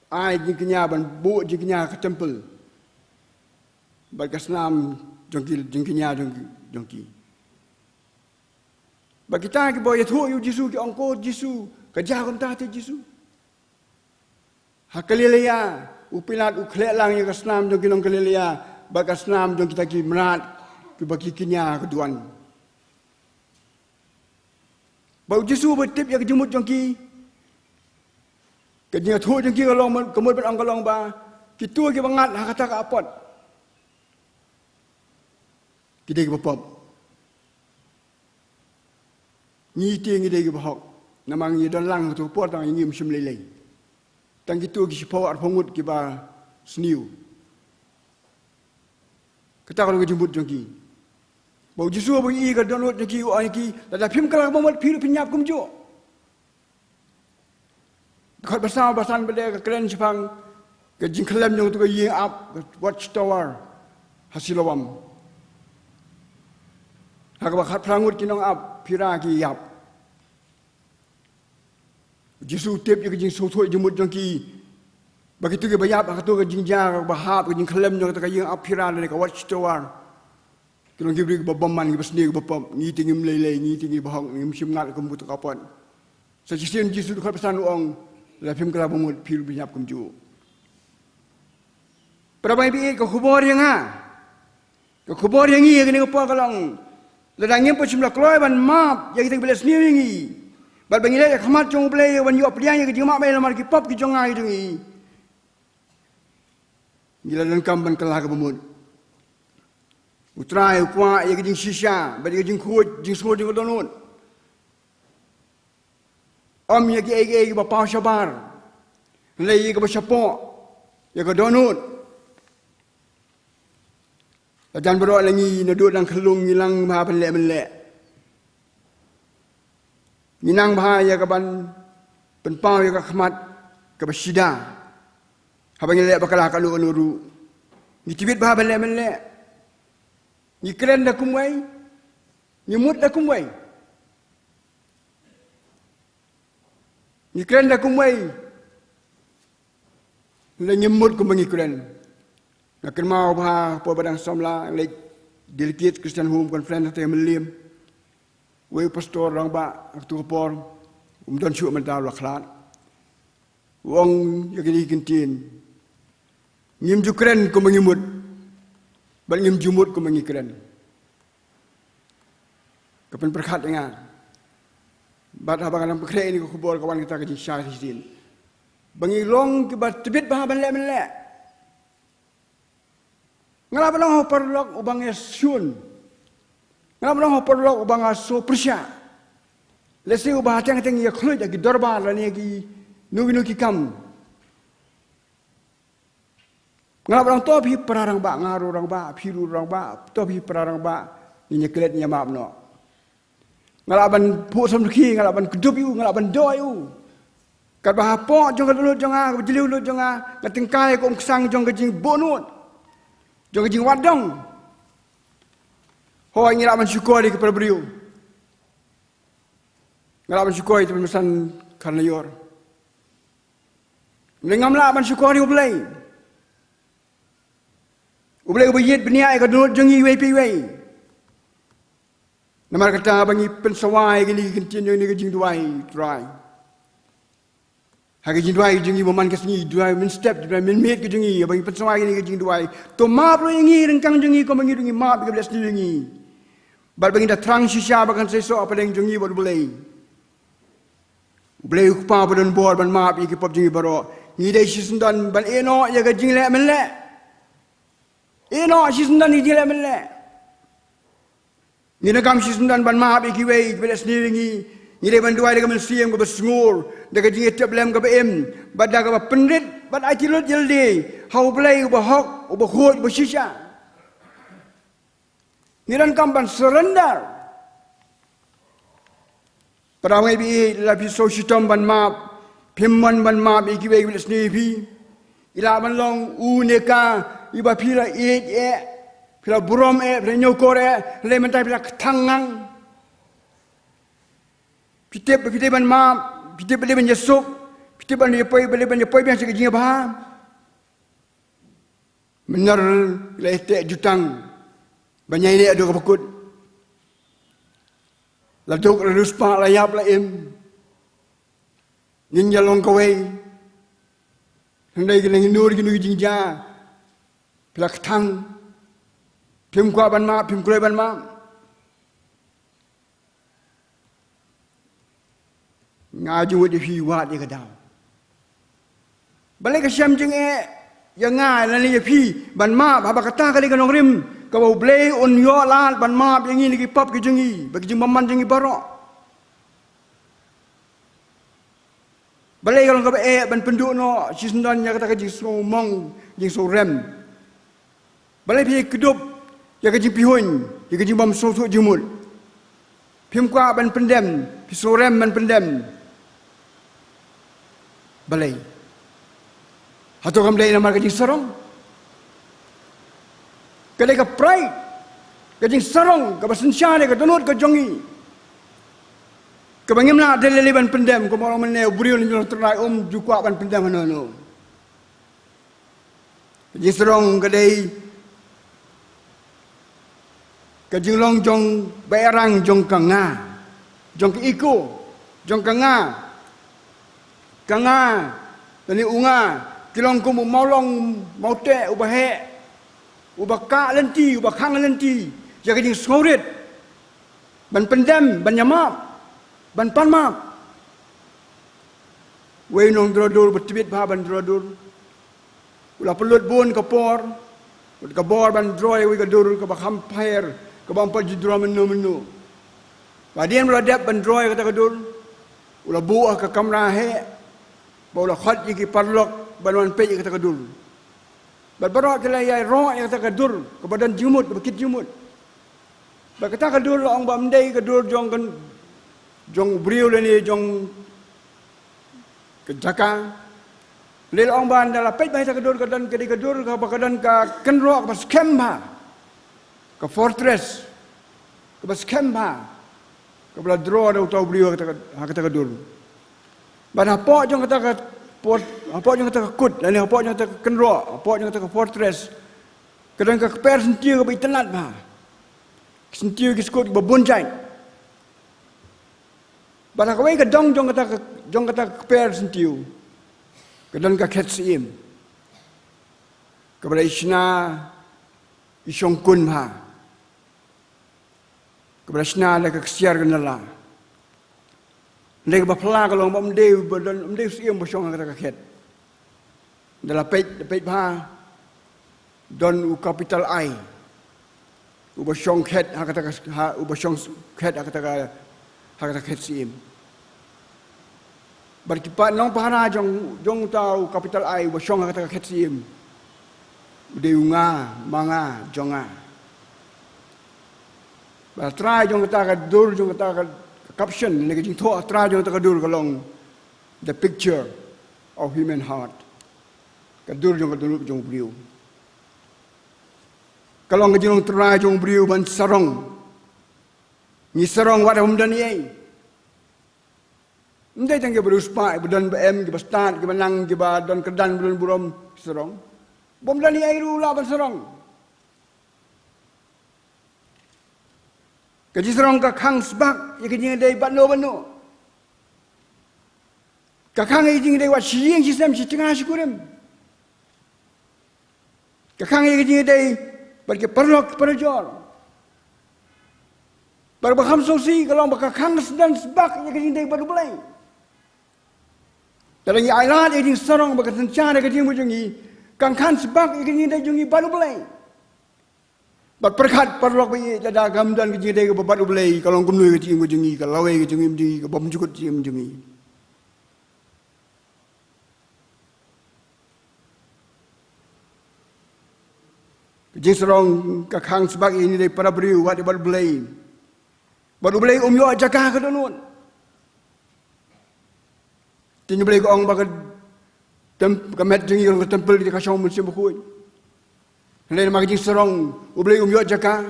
ai jingkñia, ban buh jingkñia ha ka temple. Bad ka snam jong ki jingkñia jong ki, jong ki. Bad kita kiba ïathuh ïa U Jisu ki ong, ko Jisu, ka jia kumta te Jisu? Ha Galilea, u Pilat u khleh lang ïa ka snam jong ki nong Galilea bad ka snam jong kita ki mrad kiba ki kñia ha ka duwan. Bad U Jisu uba tip ïa ka jingmut jong ki, ka jingïathuh jong ki ka long, ka mut ban ong ka long ba kito kiba ngat ha kata ka apot ki dei kiba pop. Ngi te ngi dei kiba hok. Namar ngi don lang ha kato ka por tang ngi ym shym lei lei. Tang kito ki shiphew arphew ngut kiba sniew. Kata ka long ka jingmut jong ki. Ba u Jisu ba u ïohi ka dohnud jong ki u ong ïa ki, lada phim kylla kaba mut phi ruh phin ïap kumjuh. Dkhot ba saw ba san ba dei ka kren shaphang ka jingkhyllem jong kato ka ïing ap, ka watchtower ha Siloam. Ha kaba khatphra ngut ki nongap phira ki ïap. U Jisu u tip ïa ka jingsngewthuh jingmut jong ki. Ba kito kiba ïap ha kato ka jingjia kaba hap, ka jingkhyllem jong kata ka ïing ap phira lane ka watchtower, ki long ki briew kiba bymman, kiba sniew, kiba pop. Ngi te ngim lei lei, ngi te ngi bahok, ngim shym ngat kum kato ka por. Sa shisien u Jisu dkhot ba san u ong, lada phim kylla ba mut phi ruh phin ïap kumjuh. Para bangeit, ka khubor ïa nga, ka khubor ïa ngi ha kane ka por ka long, lada ngim pat shym la kloi ban map ïa kita kiba leh sniew ïa ngi, bad ba ngi leit ha khmat jong U Blei ban ïoh pdiang ïa ka jingmap namar ki pop ki jong nga ki jong ngi, ngi la donkam ban kylla kaba mut. U Trai u kwah ïa ka jingshisha bad ïa ka jingkhuid, jingsngew jong ka dohnud. Ym ïa kiei kiei kiba paw shabar, hynrei ïa kaba shapoh ïa ka dohnud. La jan baroh la ngi naduh dang khyllung ngi nang bha ban leh mynleh. Ngi nang bha ïa kaban pynpaw ïa ka khmat kaba shida. Haba ngi leh bakla kano kano ruh, ngi tbit bha ban leh mynleh. Ngi kren da kumwei, ngi mut da kumwei. Ngi kren da kumwei, lane ngim mut kumba ngi kren. Nga kynmaw bha por ba dang samla, nga leit delegate Christian Home Conference ha Mylliem. Uwei u pastor rangbah ha kato ka por, um don shuh mynta, u la khlad. U ong ïa kine ki ktien, ngim ju kren kumba ngi mut, bad ngim ju mut kumba ngi kren. Ka pynpyrkhat ïa nga. Bad haba nga dang pynkhreh ïa kane ka khubor ka wan kata ka jingshai shisien, ba ngi long kiba tbit bha ban leh mynleh. Nga lah ban ong ha u paralok uba nga shun, nga lah ban ong ha u paralok uba nga sngewpyrshah. Lehse uba hateng hateng ïakhluit ïa ki dorbar lane ïa kino kino ki kam. Nga lah ban ong, to phi para rangbah, nga ruh rangbah, phi ruh rangbah, to phi para rangbah, ngin ïaklet, ngin ïamap noh. Nga lah ban phuh samrkhie, nga lah ban kdup ïa u, nga lah ban doh ïa u. Katba hapoh jong ka dohnud jong nga, kaba jylliew dohnud jong nga, nga tyngkai ïa ka umksang jong ka jingbuhnud, jong ka jingwad dong. Hooid, ngi lah ban shukor ïa ki para briew. Nga lah ban shukor ïa i Tymmen Basan Kharnaior. Hynrei ngam lah ban shukor ïa U Blei. U Blei uba ïit bniah ïa ka dohnud jong ngi iwei pa iwei. Namar kata ba ngi pynsawa ïa kine ki ktien jong kane ka jingduwai, Trai. Ha ka jingduwai ka jong ngi ba man ka sngi, duwai mynstep, duwai mynmiet ka jong ngi, ba ngi pynsawa ïa kane ka jingduwai. To map ruh ïa ngi ryngkang jong ngi kumba ngi ruh ngi map ïa kiba leh sniew ïa ngi. Bad ba ngin da thrang shisha ba kan seisoh hapdeng jong ngi bad U Blei. U Blei U Kpa ba don bor ban map ïa ki pop jong ngi baroh. Ngi dei shisyndon ban ïehnoh ïa ka jingleh mynleh. Ïehnoh shisyndon ïa ka jingleh mynleh. Ngi donkam shisyndon ban map ïa kiwei kiba leh sniew ïa ngi. Ngi dei ban duwai da ka mynsiem kaba sngur, da ka jingïatiplem kaba im, bad da kaba pynrit bad aiti lut ïalade ha U Blei uba hok, uba khuid, uba shisha. Ngi donkam ban surrender. Para bangeit, lada phi sngewshitom ban map, phim mon ban map ïa kiwei kiba leh sniew ïa phi, i lah ban long u ne ka iba phi la ïeit eh, phi la burom eh, phi la ñiewkor eh, hynrei mynta phi la kthang ngang. Phi tip ba phi dei ban map, phi tip ba dei ban ïasuk, phi tip ba dei ban ïapoi, ba dei ban ïapoi biang sha ka jingïabha. Mynta la ïateh jutang ban ïaineh haduh kaba kut. La duk la riewspah, la ïap la im, ngin ïalong kawei. Hynrei kine ki nur, kine ki jingjia, phi la kthang. Phim kwah ban map, phim kloi ban map. Nga ju wad ïa phi, wad ïa ka daw. Balei ka shem jingeh ïa nga lane ïa phi ban map, haba kata ka dei ka nongrim kaba U Blei un ïoh lad ban map ïa ngi na ki pop ki jong ngi bad ki jingbymman jong ngi baroh. Balei ka long kaba eh ban pynduh noh shisyndon ïa kata ka jingsngewmong, jingsngewrem? Balei phi kdup ïa ka jingpihuiñ, ïa ka jingbym sngewthuh jingmut? Phim kwah ban pyndem, phi sngewrem ban pyndem. Balei? Hato kam dei namar ka jingsarong? Ka dei ka pride, ka jingsarong kaba synshar ïa ka dohnud ka jong ngi, kaba ngim lah de lei lei ban pyndem, kumba ong mynne, u briew ne u trai um ju kwah ban pyndem hano hano. Ka jingsarong ka dei ka jinglong jong ba ïarang jong ka nga, jong ka ego, jong ka nga. Ka nga lane u nga ki long kum u mawlong mawteh uba heh, uba kah lynti, uba khang lynti ïa ka jingsngewrit ban pyndem, ban ïamap, ban pan map. Wei u nongdro dur ba tbit bha ban dro dur, u la pynlut bun ka por bad ka bor ban dro ïa kawei ka dur kaba kham pher, kaba ym pat ju dro mynno mynno. Ba hadien ba u la dep ban dro ïa kata ka dur, u la buh ha ka kamra heh, bad u la khot ïa ki paralok ban wan peit ïa kata ka dur. Bad baroh ki la ïaroh ïa kata ka dur kaba don jingmut, kaba kit jingmut. Bad kata ka dur la ong ba ym dei ka dur jong ka, jong u briew lane jong ka jaka. Lei la ong ba ynda la peit bha ïa kata ka dur, ka don, ka dei ka dur kaba ka don ka kynroh kaba skhem bha, ka fortress kaba skhem bha, kaba la dro da uta u briew ha kata ka, ha kata ka dur. Bad hapoh jong kata ka port, hapoh jong kata ka kut lane hapoh jong kata ka kynroh, hapoh jong kata ka fortress, ka don ka kper syntiew kaba itynnad bha. Ki syntiew ki skud kiba bun jait. Bad ha kawei ka dong jong kata ka, jong kata ka kper syntiew, ka don ka khet syiem kaba la ishna ishongkun bha, kaba la shna da ka ksiar ka nala. Hynrei kaba phylla ka long ba ym dei ba don, ym dei u syiem ba shong ha kata ka khet. Ynda la peit, la peit bha, don u capital I uba shong khet ha kata ka, ha, uba shong khet ha kata ka, ha kata ka khet syiem. Bad ki pa nongpahara jong, jong uta u capital I uba shong ha kata ka khet syiem, u dei u nga, ma nga, jong nga. Bad trai jong kata ka dur, jong kata ka caption, ne ka jingthoh trai jong kata ka dur ka long, The Picture of Human Heart. Ka dur jong ka dohnud jong u briew. Ka long ka jinglong trai jong u briew ban sarong. Ngi sarong wat haba ym don ei ei. Ym dei tang kiba riewspah, ba don ba em, kiba stad, kiba nang, kiba don kyrdan, ba don burom, sarong. Bym don ei ei ruh lah ban sarong. Ka jingsarong ka khang sbak ïa ka jingïadei bad no bad no. Ka khang ïa ka jingïadei wat shi ïing shi sem, shi tnga shi kurim. Ka khang ïa ka jingïadei bad ki paralok ki parajor. Bad ba kham sngewsih ka long ba ka khang sdang sbak ïa ka jingïadei bad U Blei. Lada ngi ailad ïa ka jingsarong ba ka synshar ïa ka jingim jong ngi, kan khang sbak ïa ka jingïadei jong ngi bad U Blei. Bad pyrkhat paralok ba ïeit, lada kam don ka jingïadei kaba bad U Blei, ka long kumno ïa ka jingim jong ngi, ka lawei ïa ka jingim jong ngi, ka bymjukut jingim jong ngi. Ka jingsarong ka khang sbak ïa ngi dei para briew wat ïa bad U Blei. Bad U Blei um ïoh jaka ha ka dohnud. Tin U Blei ka ong ba ka tem-, ka met jong ngi ka long ka templ jong ka shong Mynsiem Bakhuid. Hynrei namar ka jingsarong U Blei um ïoh jaka,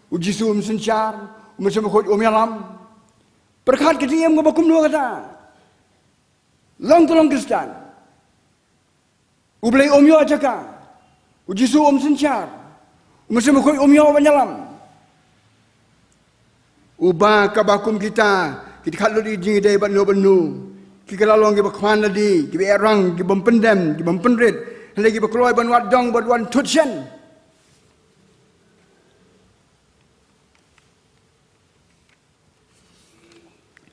U Jisu um synshar, U Mynsiem Bakhuid um ïalam. Pyrkhat ka jingim kaba kumno kata. Long ka long Khristan. U Blei um ïoh jaka. U Jisu um synshar. U Mynsiem Bakhuid um ïoh ban ïalam. Uba kaba kum kita, ki dkhot lut ïa ka jingïadei bad no bad no. Ki kylla long kiba khwan lade, kiba ïarang, ki bym pyndem, ki bym pynrit. Hynrei kiba kloi ban wad dong, ban wad thut shen.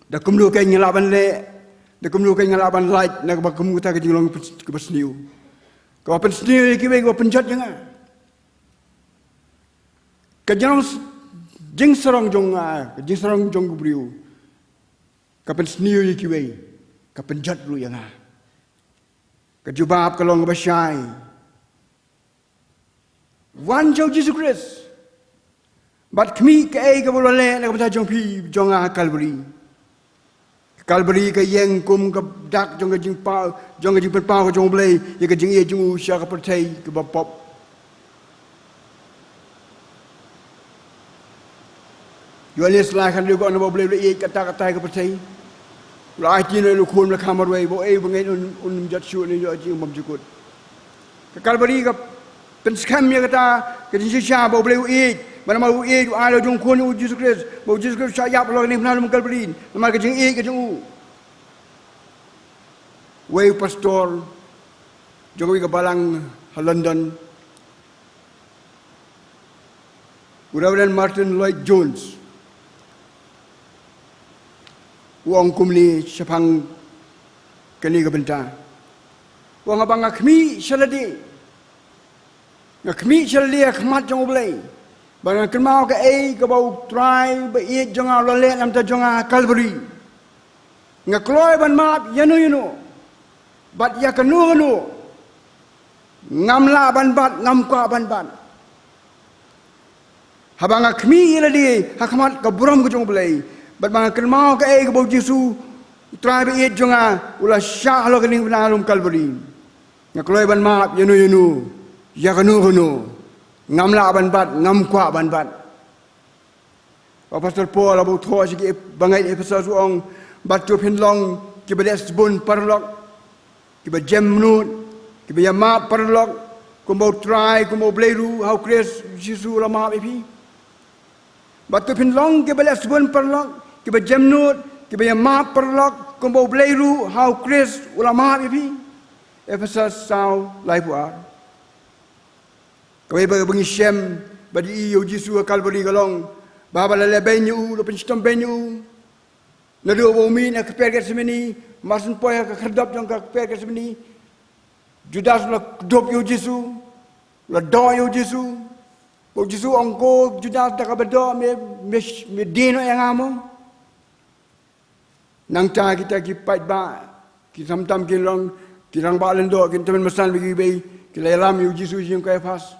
Da kumno kein nga lah ban leh, da kumno kein nga lah ban lait, na kaba kum kata ka jinglong kaba sniew. Kaba pynsniew ïa kiwei, kaba pynjot ïa nga. Ka jinglong s-, jingsarong jong nga, ka jingsarong jong u briew. Ka pynsniew ïa kiwei, ka pynjot ruh ïa nga. Ka jubab ka long kaba shai. Wan sha u Jisu Khrist. Bad khmih kaei kaba u la leh na ka bynta jong phi jong nga ha Kalbari. Kalbari ka ïeng kum ka dak jong ka jingpaw, jong ka jingpynpaw ka jong U Blei ïa ka jingïeit jong u sha ka pyrthei kaba pop. Ïoannis lai khatlai ka ong ba U Blei u la ïeit katta katta ïa ka pyrthei. U la aiti noh ïa u Khun u la kham marwei, ba uei uba ngeit un, un ym jot shuh ne ïoh jingim bymjukut. Ka Kalbari ka pynskhem ïa kata ka jingshisha ba U Blei u ïeit, ba namar u ïeit u ai la u jong u Khun u Jisu Khrist, ba u Jisu Khrist u shah ïap halor ka diengphna lum Kalbari, namar ka jingïeit ka jong u. Uwei u pastor jong kawei ka balang ha London, u Reverend Martyn Lloyd-Jones, u ong kumne shaphang kane ka bynta. U ong, haba nga khmih sha lade, nga khmih sha lade ha khmat jong U Blei, ba nga kynmaw kaei kaba U Trai ba ïeit jong nga u la leh na ka bynta jong nga ha Kalbari. Nga kloi ban map ïano ïano bad ïa kano kano. Ngam lah ban bat, ngam kwah ban bat. Haba nga khmih ïa lade ha khmat ka burom ka jong U Blei, bad ba nga kynmaw kaei kaba U Jisu, U Trai ba ïeit jong nga, u la shah halor ka diengphna lum Kalbari, nga kloi ban map ïano ïano, ïa kano kano. Ngam lah ban bat, ngam kwah ban bat. Ba u Pastor Paul haba u thoh sha ki bangeit Ephesus u ong, bad to phin long kiba leh sbun paralok, kiba jem mut, kiba ïamap paralok, kumba U Trai, kumba U Blei ruh ha U Khrist Jisu u la map ïa phi. Bad to phin long kiba leh sbun paralok, kiba jem mut, kiba ïamap paralok, kumba U Blei ruh ha U Khrist u la map ïa phi. Ephesus saw, laiphew ar. Kawei ba, ba ngi shem, ba ngi ïohi ïa U Jisu ha Kalbari ka long ba haba la lehbeiñ ïa u, la pynshitom beiñ ïa u naduh ba u mih na ka kper Gethsemane, mar shen poi ha ka khyrdop jong ka kper Gethsemane, Judas u la kdup ïa U Jisu, u la doh ïa U Jisu. Ba U Jisu u ong, ko Judas, da kaba doh me, me, me die noh ïa nga mo? Nangta kita ki paidbah, ki khamtam ki long ki rangbah lyngdoh, ki tymmen basan bad kiwei, ki la ïalam ïa U Jisu sha ïing u Kaiaphas.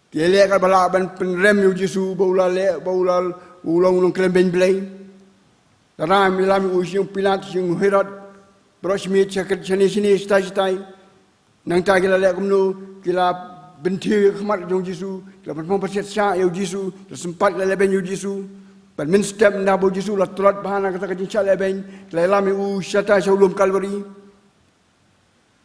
Ki leh katba lah ban pynrem ïa U Jisu ba u la leh, ba u la, u long u nongkren beiñ Blei. Lada ym ïalam ïa u sha ïing u Pilat, sha ïing u Herod, baroh shi miet, sha kyrshane shane, shatai shatai. Nangta ki la leh kumno, ki la bynthiew ïa ka khmat jong U Jisu, ki la pynphong pynsiat shah ïa U Jisu, ki la sympat, ki la lehbeiñ ïa U Jisu. Bad mynstep ynda ba U Jisu u la tlot bha na kata ka jingshah lehbeiñ, ki la ïalam ïa u shatai sha u lum Kalbari.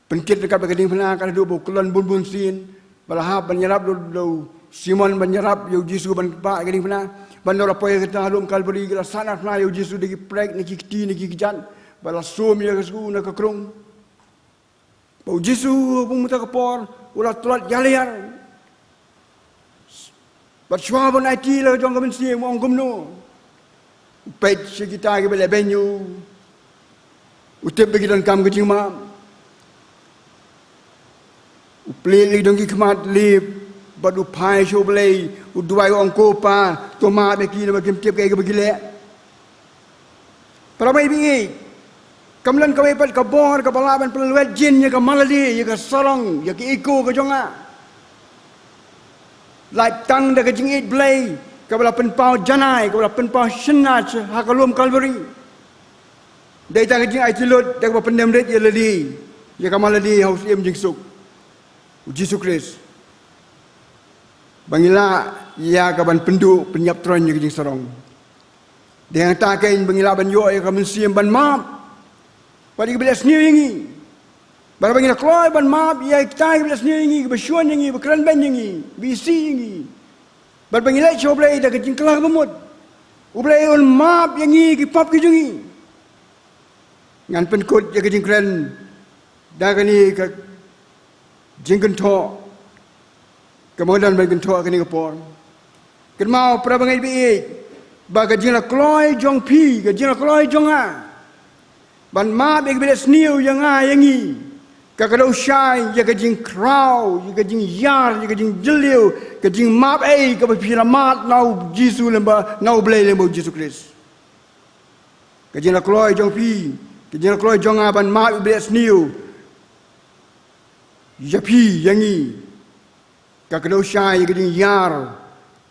Pynkit ryngkat bad ka diengphna, ka la duh ba u kyllon bun bun sien, ba la hap ban ïarap da u, da u Simon ban ïarap ïa U Jisu ban bah ïa ka diengphna. Bad ynda u la poi ha kata ha lum Kalbari, ki la sahnarphna ïa U Jisu da ki prek, na ki kti, na ki kjat, ba la sum ïa ka sngi na ka krung. Ba U Jisu ha ka bynta ka por u la tlot ïalaiar. Bad shuwa ban aiti la ka jong ka mynsiem, u ong kumno? U peit sha kita kiba lehbeiñ ïa u. U tip ba ki donkam ka jingmap. U plied ïa ki dong ki khmat lip bad u phai sha U Blei, u duwai, u ong, ko Pa, to map ïa ki namar kim tip kaei kaba ki leh. Para bangeit, kam don kawei pat ka bor kaba lah ban pynlwet jin ïa ka malade, ïa ka sarong, ïa ka ego ka jong nga. Lait tang da ka jingïeit Blei kaba la pynpaw janai, kaba la pynpaw shynna ha ka lum Kalbari. Dei tang ka jingaiti lut da kaba pyndem rit ïa lade, ïa ka malade ha u Syiem jingsuk, U Jisu Khrist. Ba ngi lah ïa ka ban pynduh, pynïap tyrwa ïa ka jingsarong. Dei hangta kein ba ngi lah ban ïoh ïa ka mynsiem ban map. Bad ïa kiba leh sniew ïa ngi. Bad ba ngi la kloi ban map ïa kita kiba leh sniew ïa ngi, kiba shun ïa ngi, ba kren beiñ ïa ngi, ba isih ïa ngi. Bad ba ngi leit sha U Blei da ka jingkylla kaba mut, U Blei un map ïa ngi ki pop ki jong ngi. Ngan pynkut ïa ka jingkren da kane ka jingkynthoh kaba nga don ban kynthoh ha kane ka por. Kynmaw para bangeit ba ïeit, ba ka jinglakloi jong phi, ka jinglakloi jong nga ban map ïa kiba leh sniew ïa nga ïa ngi, ka kdew shai ïa ka jingkhraw, ïa ka jingïar, ïa ka jingjylliew, ka jingmap ei kaba phi la mad na U Jisu lyngba, na U Blei lyngba U Jisu Khrist. Ka jinglakloi jong phi, ka jinglakloi jong nga ban map ïa kiba leh sniew, ïa phi ïa ngi. Ka kdew shai ïa ka jingïar,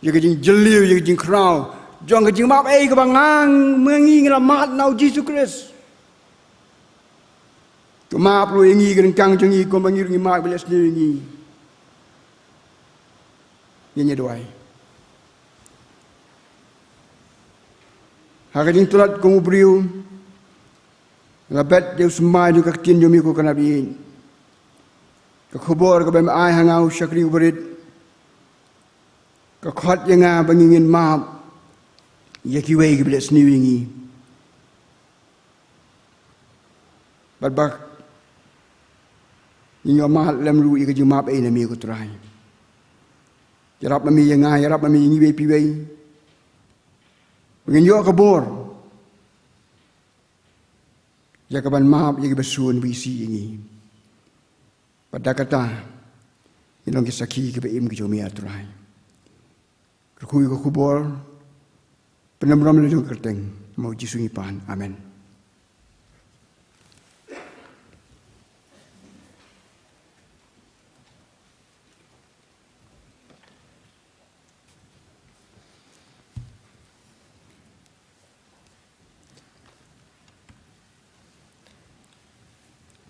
ïa ka jingjylliew, ïa ka jingkhraw jong ka jingmap ei kaba nga ma ngi ngi la mad na U Jisu Khrist. Ka map ruh ïa ngi, ka ryngkang jong ngi kumba ngi ruh ngi map, ba leh sniew ïa ngi. Ngin ïa duwai. Ha ka jingtlot kum u briew, nga bet ïa u symbai jong ka ktien jong me ko Kynrad ïeit. Ka khubor kaba me ai ha nga u shakri u barit, ka khot ïa nga ba ngi ngin map ïa kiwei kiba leh sniew ïa ngi. Bad ba ngin ïoh mad lem ruh ïa ka jingmap ei na me ko Trai. Ïarap ma me ïa nga, ïarap ma me ïa ngi iwei pa iwei. Ba ngin ïoh ka bor ïa kaban map ïa kiba sun ba isih ïa ngi. Bad da kata ngin long ki sakhi kiba im ki jong me, A Trai. Kyrkhu ïa ka khubor, pynlong burom ïa la jong ka kyrteng, ma U Jisu ngi pan. Amen.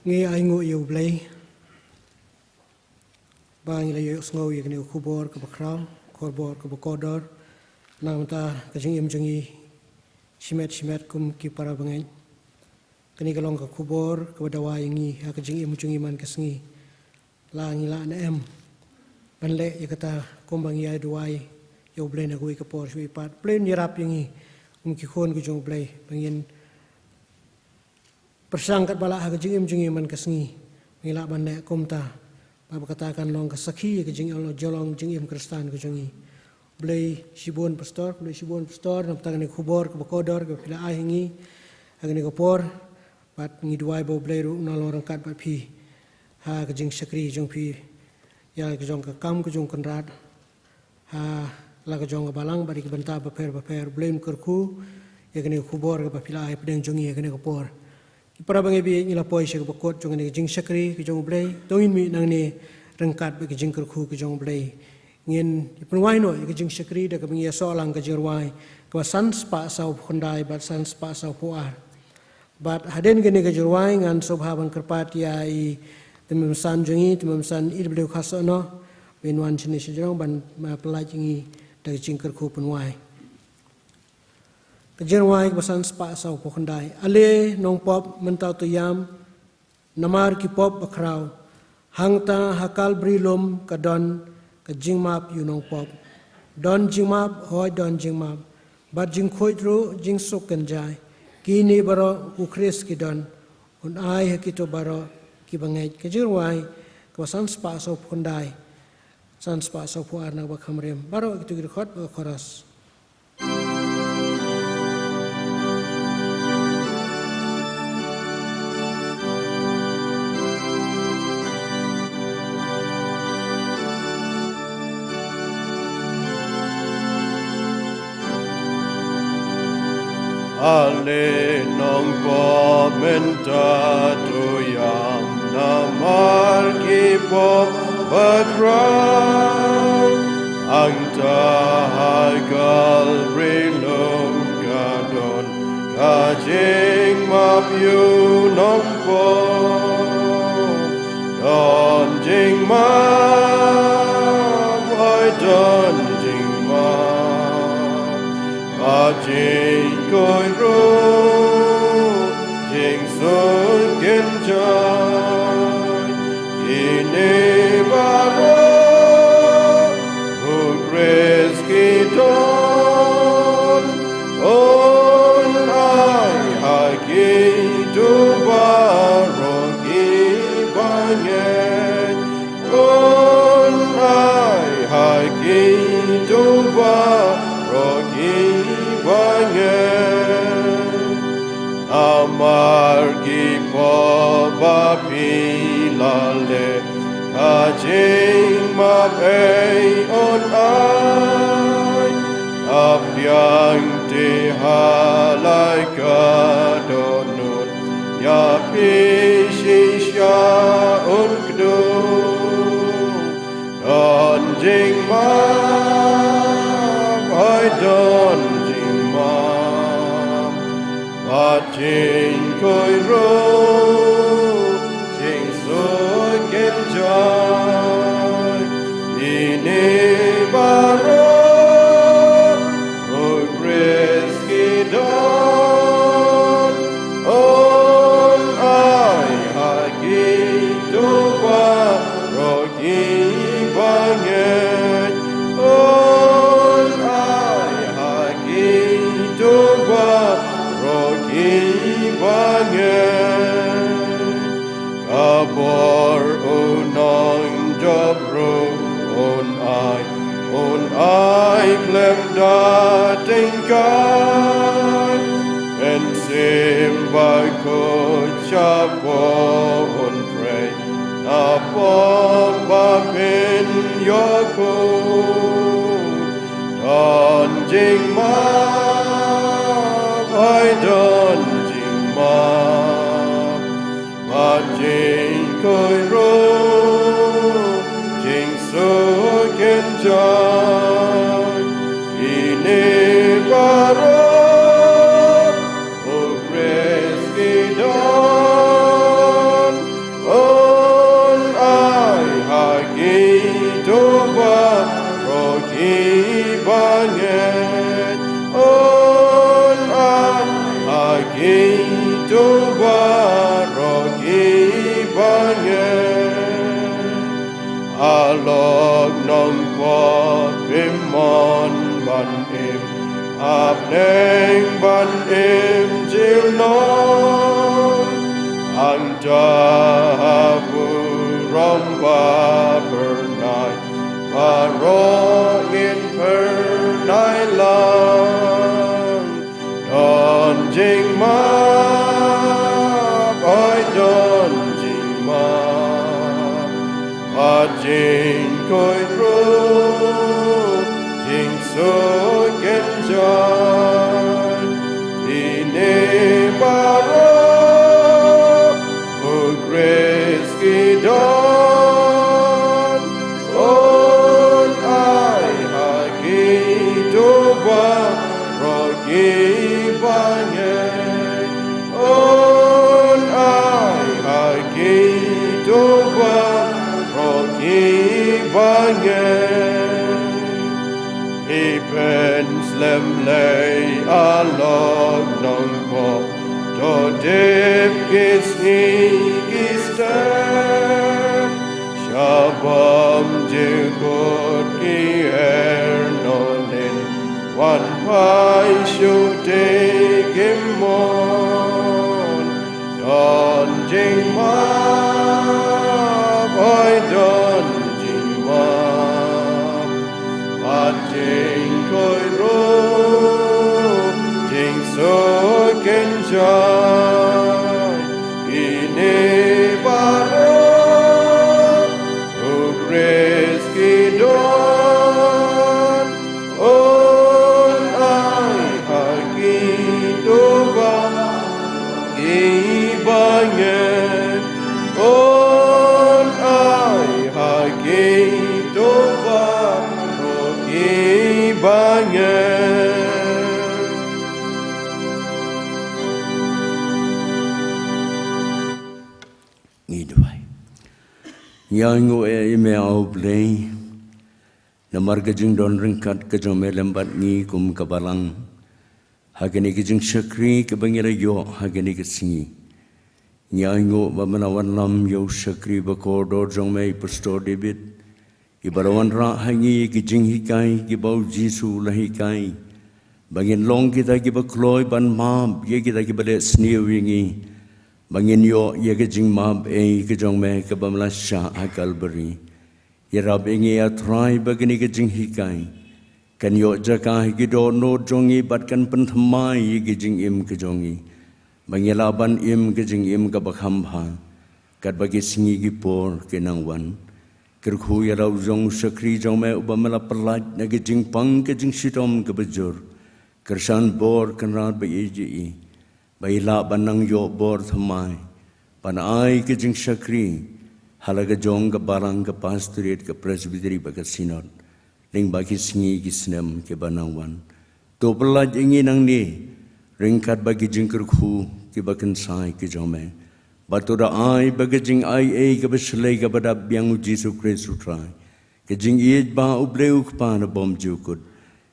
Ngi ainguh ïa U Blei ba ngi la ïohsngew ïa kane ka khubor kaba khraw, khubor kaba kordor na ka bynta ka jingim jong ngi shimet shimet kum ki para bangeit. Kane ka long ka khubor kaba dawa ïa ngi ha ka jingim jong ngi man ka sngi. La ngi lah ne em ban leh ïa kata kumba ngi ïa duwai ïa U Blei na kawei ka por sha kawei pat? U Blei un ïarap ïa ngi kum ki khun ki jong U Blei ba ngin pyrshang katba lah ha ka jingim jong ngi man ka sngi ba ngi lah ban leh kumta. Ba, ba kata kan long ka sakhi ïa ka jingïalong jingim Khristan ka jong ngi. Khublei shibun pastor, khublei shibun pastor na ka bynta kane ka khubor kaba kordor kaba phi la ai ha ngi ha kane ka por. Bad ngi duwai ba U Blei ruh un nang long ryngkat bad phi ha ka jingshakri jong phi ïa ka jong ka kam ka jong u Kynrad ha la ka jong ka balang bad ïa ki bynta bapher bapher. U Blei un kyrkhu ïa kane ka khubor kaba phi la ai hapdeng jong ngi ha kane ka por. Ki para bangeit, ngi la poi sha kaba kut jong kane ka jingshakri ka jong U Blei. To ngin mih nangne ryngkat bad ka jingkyrkhu ka jong U Blei. Ngin ïa pynwai noh ïa ka jingshakri da kaba ngi ïa soh lang ka jingrwai kaba san spah saw phew khyndai bad san spah saw phew ar. Bad hadien kane ka jingrwai ngan sngewbha ban kyrpad ïa i Tymmen San jong ngi, Tymmen San E W Kharsaw noh, ba in wan shane sha jrong ban, ah, pynlait ïa ngi da ka jingkyrkhu pynwai. Ka jingrwai kaba san spah saw phew khyndai. Ale nongpop, mynta to ïam namar ki pop bakhraw. Hangta ha Kalbari lum ka don ka jingmap ïa u nongpop. Don jingmap, hooid don jingmap. Bad jingkhuid ruh jingsuk kynjai. Kine baroh u Khrist ki don. Un ai ha kito baroh kiba ngeit. Ka jingrwai kaba san spah saw phew khyndai, san spah saw phew ar na kaba kham rim. Baroh kito ki dkhot bad ka chorus. Ale nongpop, mynta to ïam namar ki pop bakhraw. Hangta ha Kalbari lum ka don ka jingmap ïa u nongpop. Don jingmap, hooid don jingmap. Bad jingkhuid ruh jingsuk kynjai. Kine baroh u Khrist ki don. Un ai ha kito baroh kiba ngeit. Un ai ha kito baroh kiba ngeit. Namar ki pop ba phi la leh, ka jingmap ei un ai. Ka pdiang te ha la ka dohnud, ïa phi shisha un kdup. Jingkhuid ruh, jingsuk kynjai, ine baroh u Khrist ki don. Un ai ha kito baroh kiba ngeit. Un ai ha kito baroh kiba ngeit. Ka bor u nongjop ruh un ai, un ai khlem da tyngkai. Mynsiem Bakhuid shapoh un trei napoh ba phin ïoh khuid. Don jingmap, ai don jingmap. Bad jingkhuid ruh, jingsuk kynjai, ine baroh u Khrist ki don. Un ai ha kito baroh kiba ngeit. Un ai ha kito baroh kiba ngeit. A lok nongpop, phim mon ban im ha bneng ban im jylliew. Hangta ha burom ba phyrnai, baroh ngin phyrnai lang. Don jingmap, ai don jingmap. Bad jingkhuid ruh, jingsuk kynjai, ine baroh u Khrist ki don. Un ai ha kito baroh kiba ngeit. Un ai ha kito baroh kiba ngeit. Phi pynslem lei, a lok nongpop, to tip ki sngi ki step. Sha bymjukut ki her noh lin, wan phai shuh te kim mon. Don jingmap, ai don jingmap. Bad jingkhuid ruh, jingsuk kynjai, ine baroh u Khrist ki don. Un ai ha kito baroh kiba ngeit. Un ai ha kito baroh kiba ngeit. Ngi duwai. Ngi ainguh ïa me, A Blei, namar ka jingdon ryngkat ka jong me lem bad ngi kum ka balang ha kane ka jingshakri kaba ngi la ïoh ha kane ka sngi. Ngi ainguh ba me la wanlam ïa u shakri ba kordor jong me, i Pastor David, iba la wanrah ha ngi ïa ki jinghikai kiba u Jisu u la hikai, ba ngin long kita kiba kloi ban map ïa kita kiba leh sniew ïa ngi, ba ngin ïoh ïa ka jingmap ei ka jong me kaba me la shah ha Kalbari. Ïarap ïa ngi, A Trai, ba kane ka jinghikai kan ïoh jaka ha ki dohnud jong ngi bad kan pynthymmai ïa ki jingim ka jong ngi, ba ngi lah ban im ka jingim kaba kham bha katba ki sngi ki por ki nang wan. Kyrkhu ïa la u jong u shakri jong me uba me la pyllait na ka jingpang ka jingshitom kaba jur. Kyrshan bor Kynrad ba ïeit ïa i, ba i lah ban nang ïoh bor thymmai ban ai ka jingshakri ha la ka jong ka balang, ka pastorate, ka presbytery bad ka synod lyngba ki sngi ki snem kiba nang wan. To pyllait ïa ngi nangne ryngkat bad ki jingkyrkhu kiba kynsai ki jong me. Bad to da ai ba ka jingaiei kaba shlei kaba dap biang u Jisu Khrist u Trai, ka jingïeit ba u Blei u Kpa na bymjukut,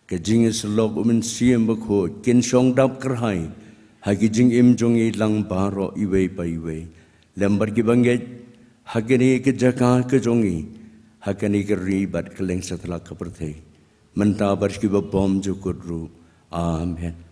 ka jingïasyllok u Mynsiem Bakhuid kin shong dap kyrhai ha ki jingim jong ngi lang baroh iwei pa iwei. Lem bad kiba ngeit ha kane ka jaka ka jong ngi, ha kane ka ri bad kylleng satlak ka pyrthei, mynta bad kiba bymjukut ruh. Amen.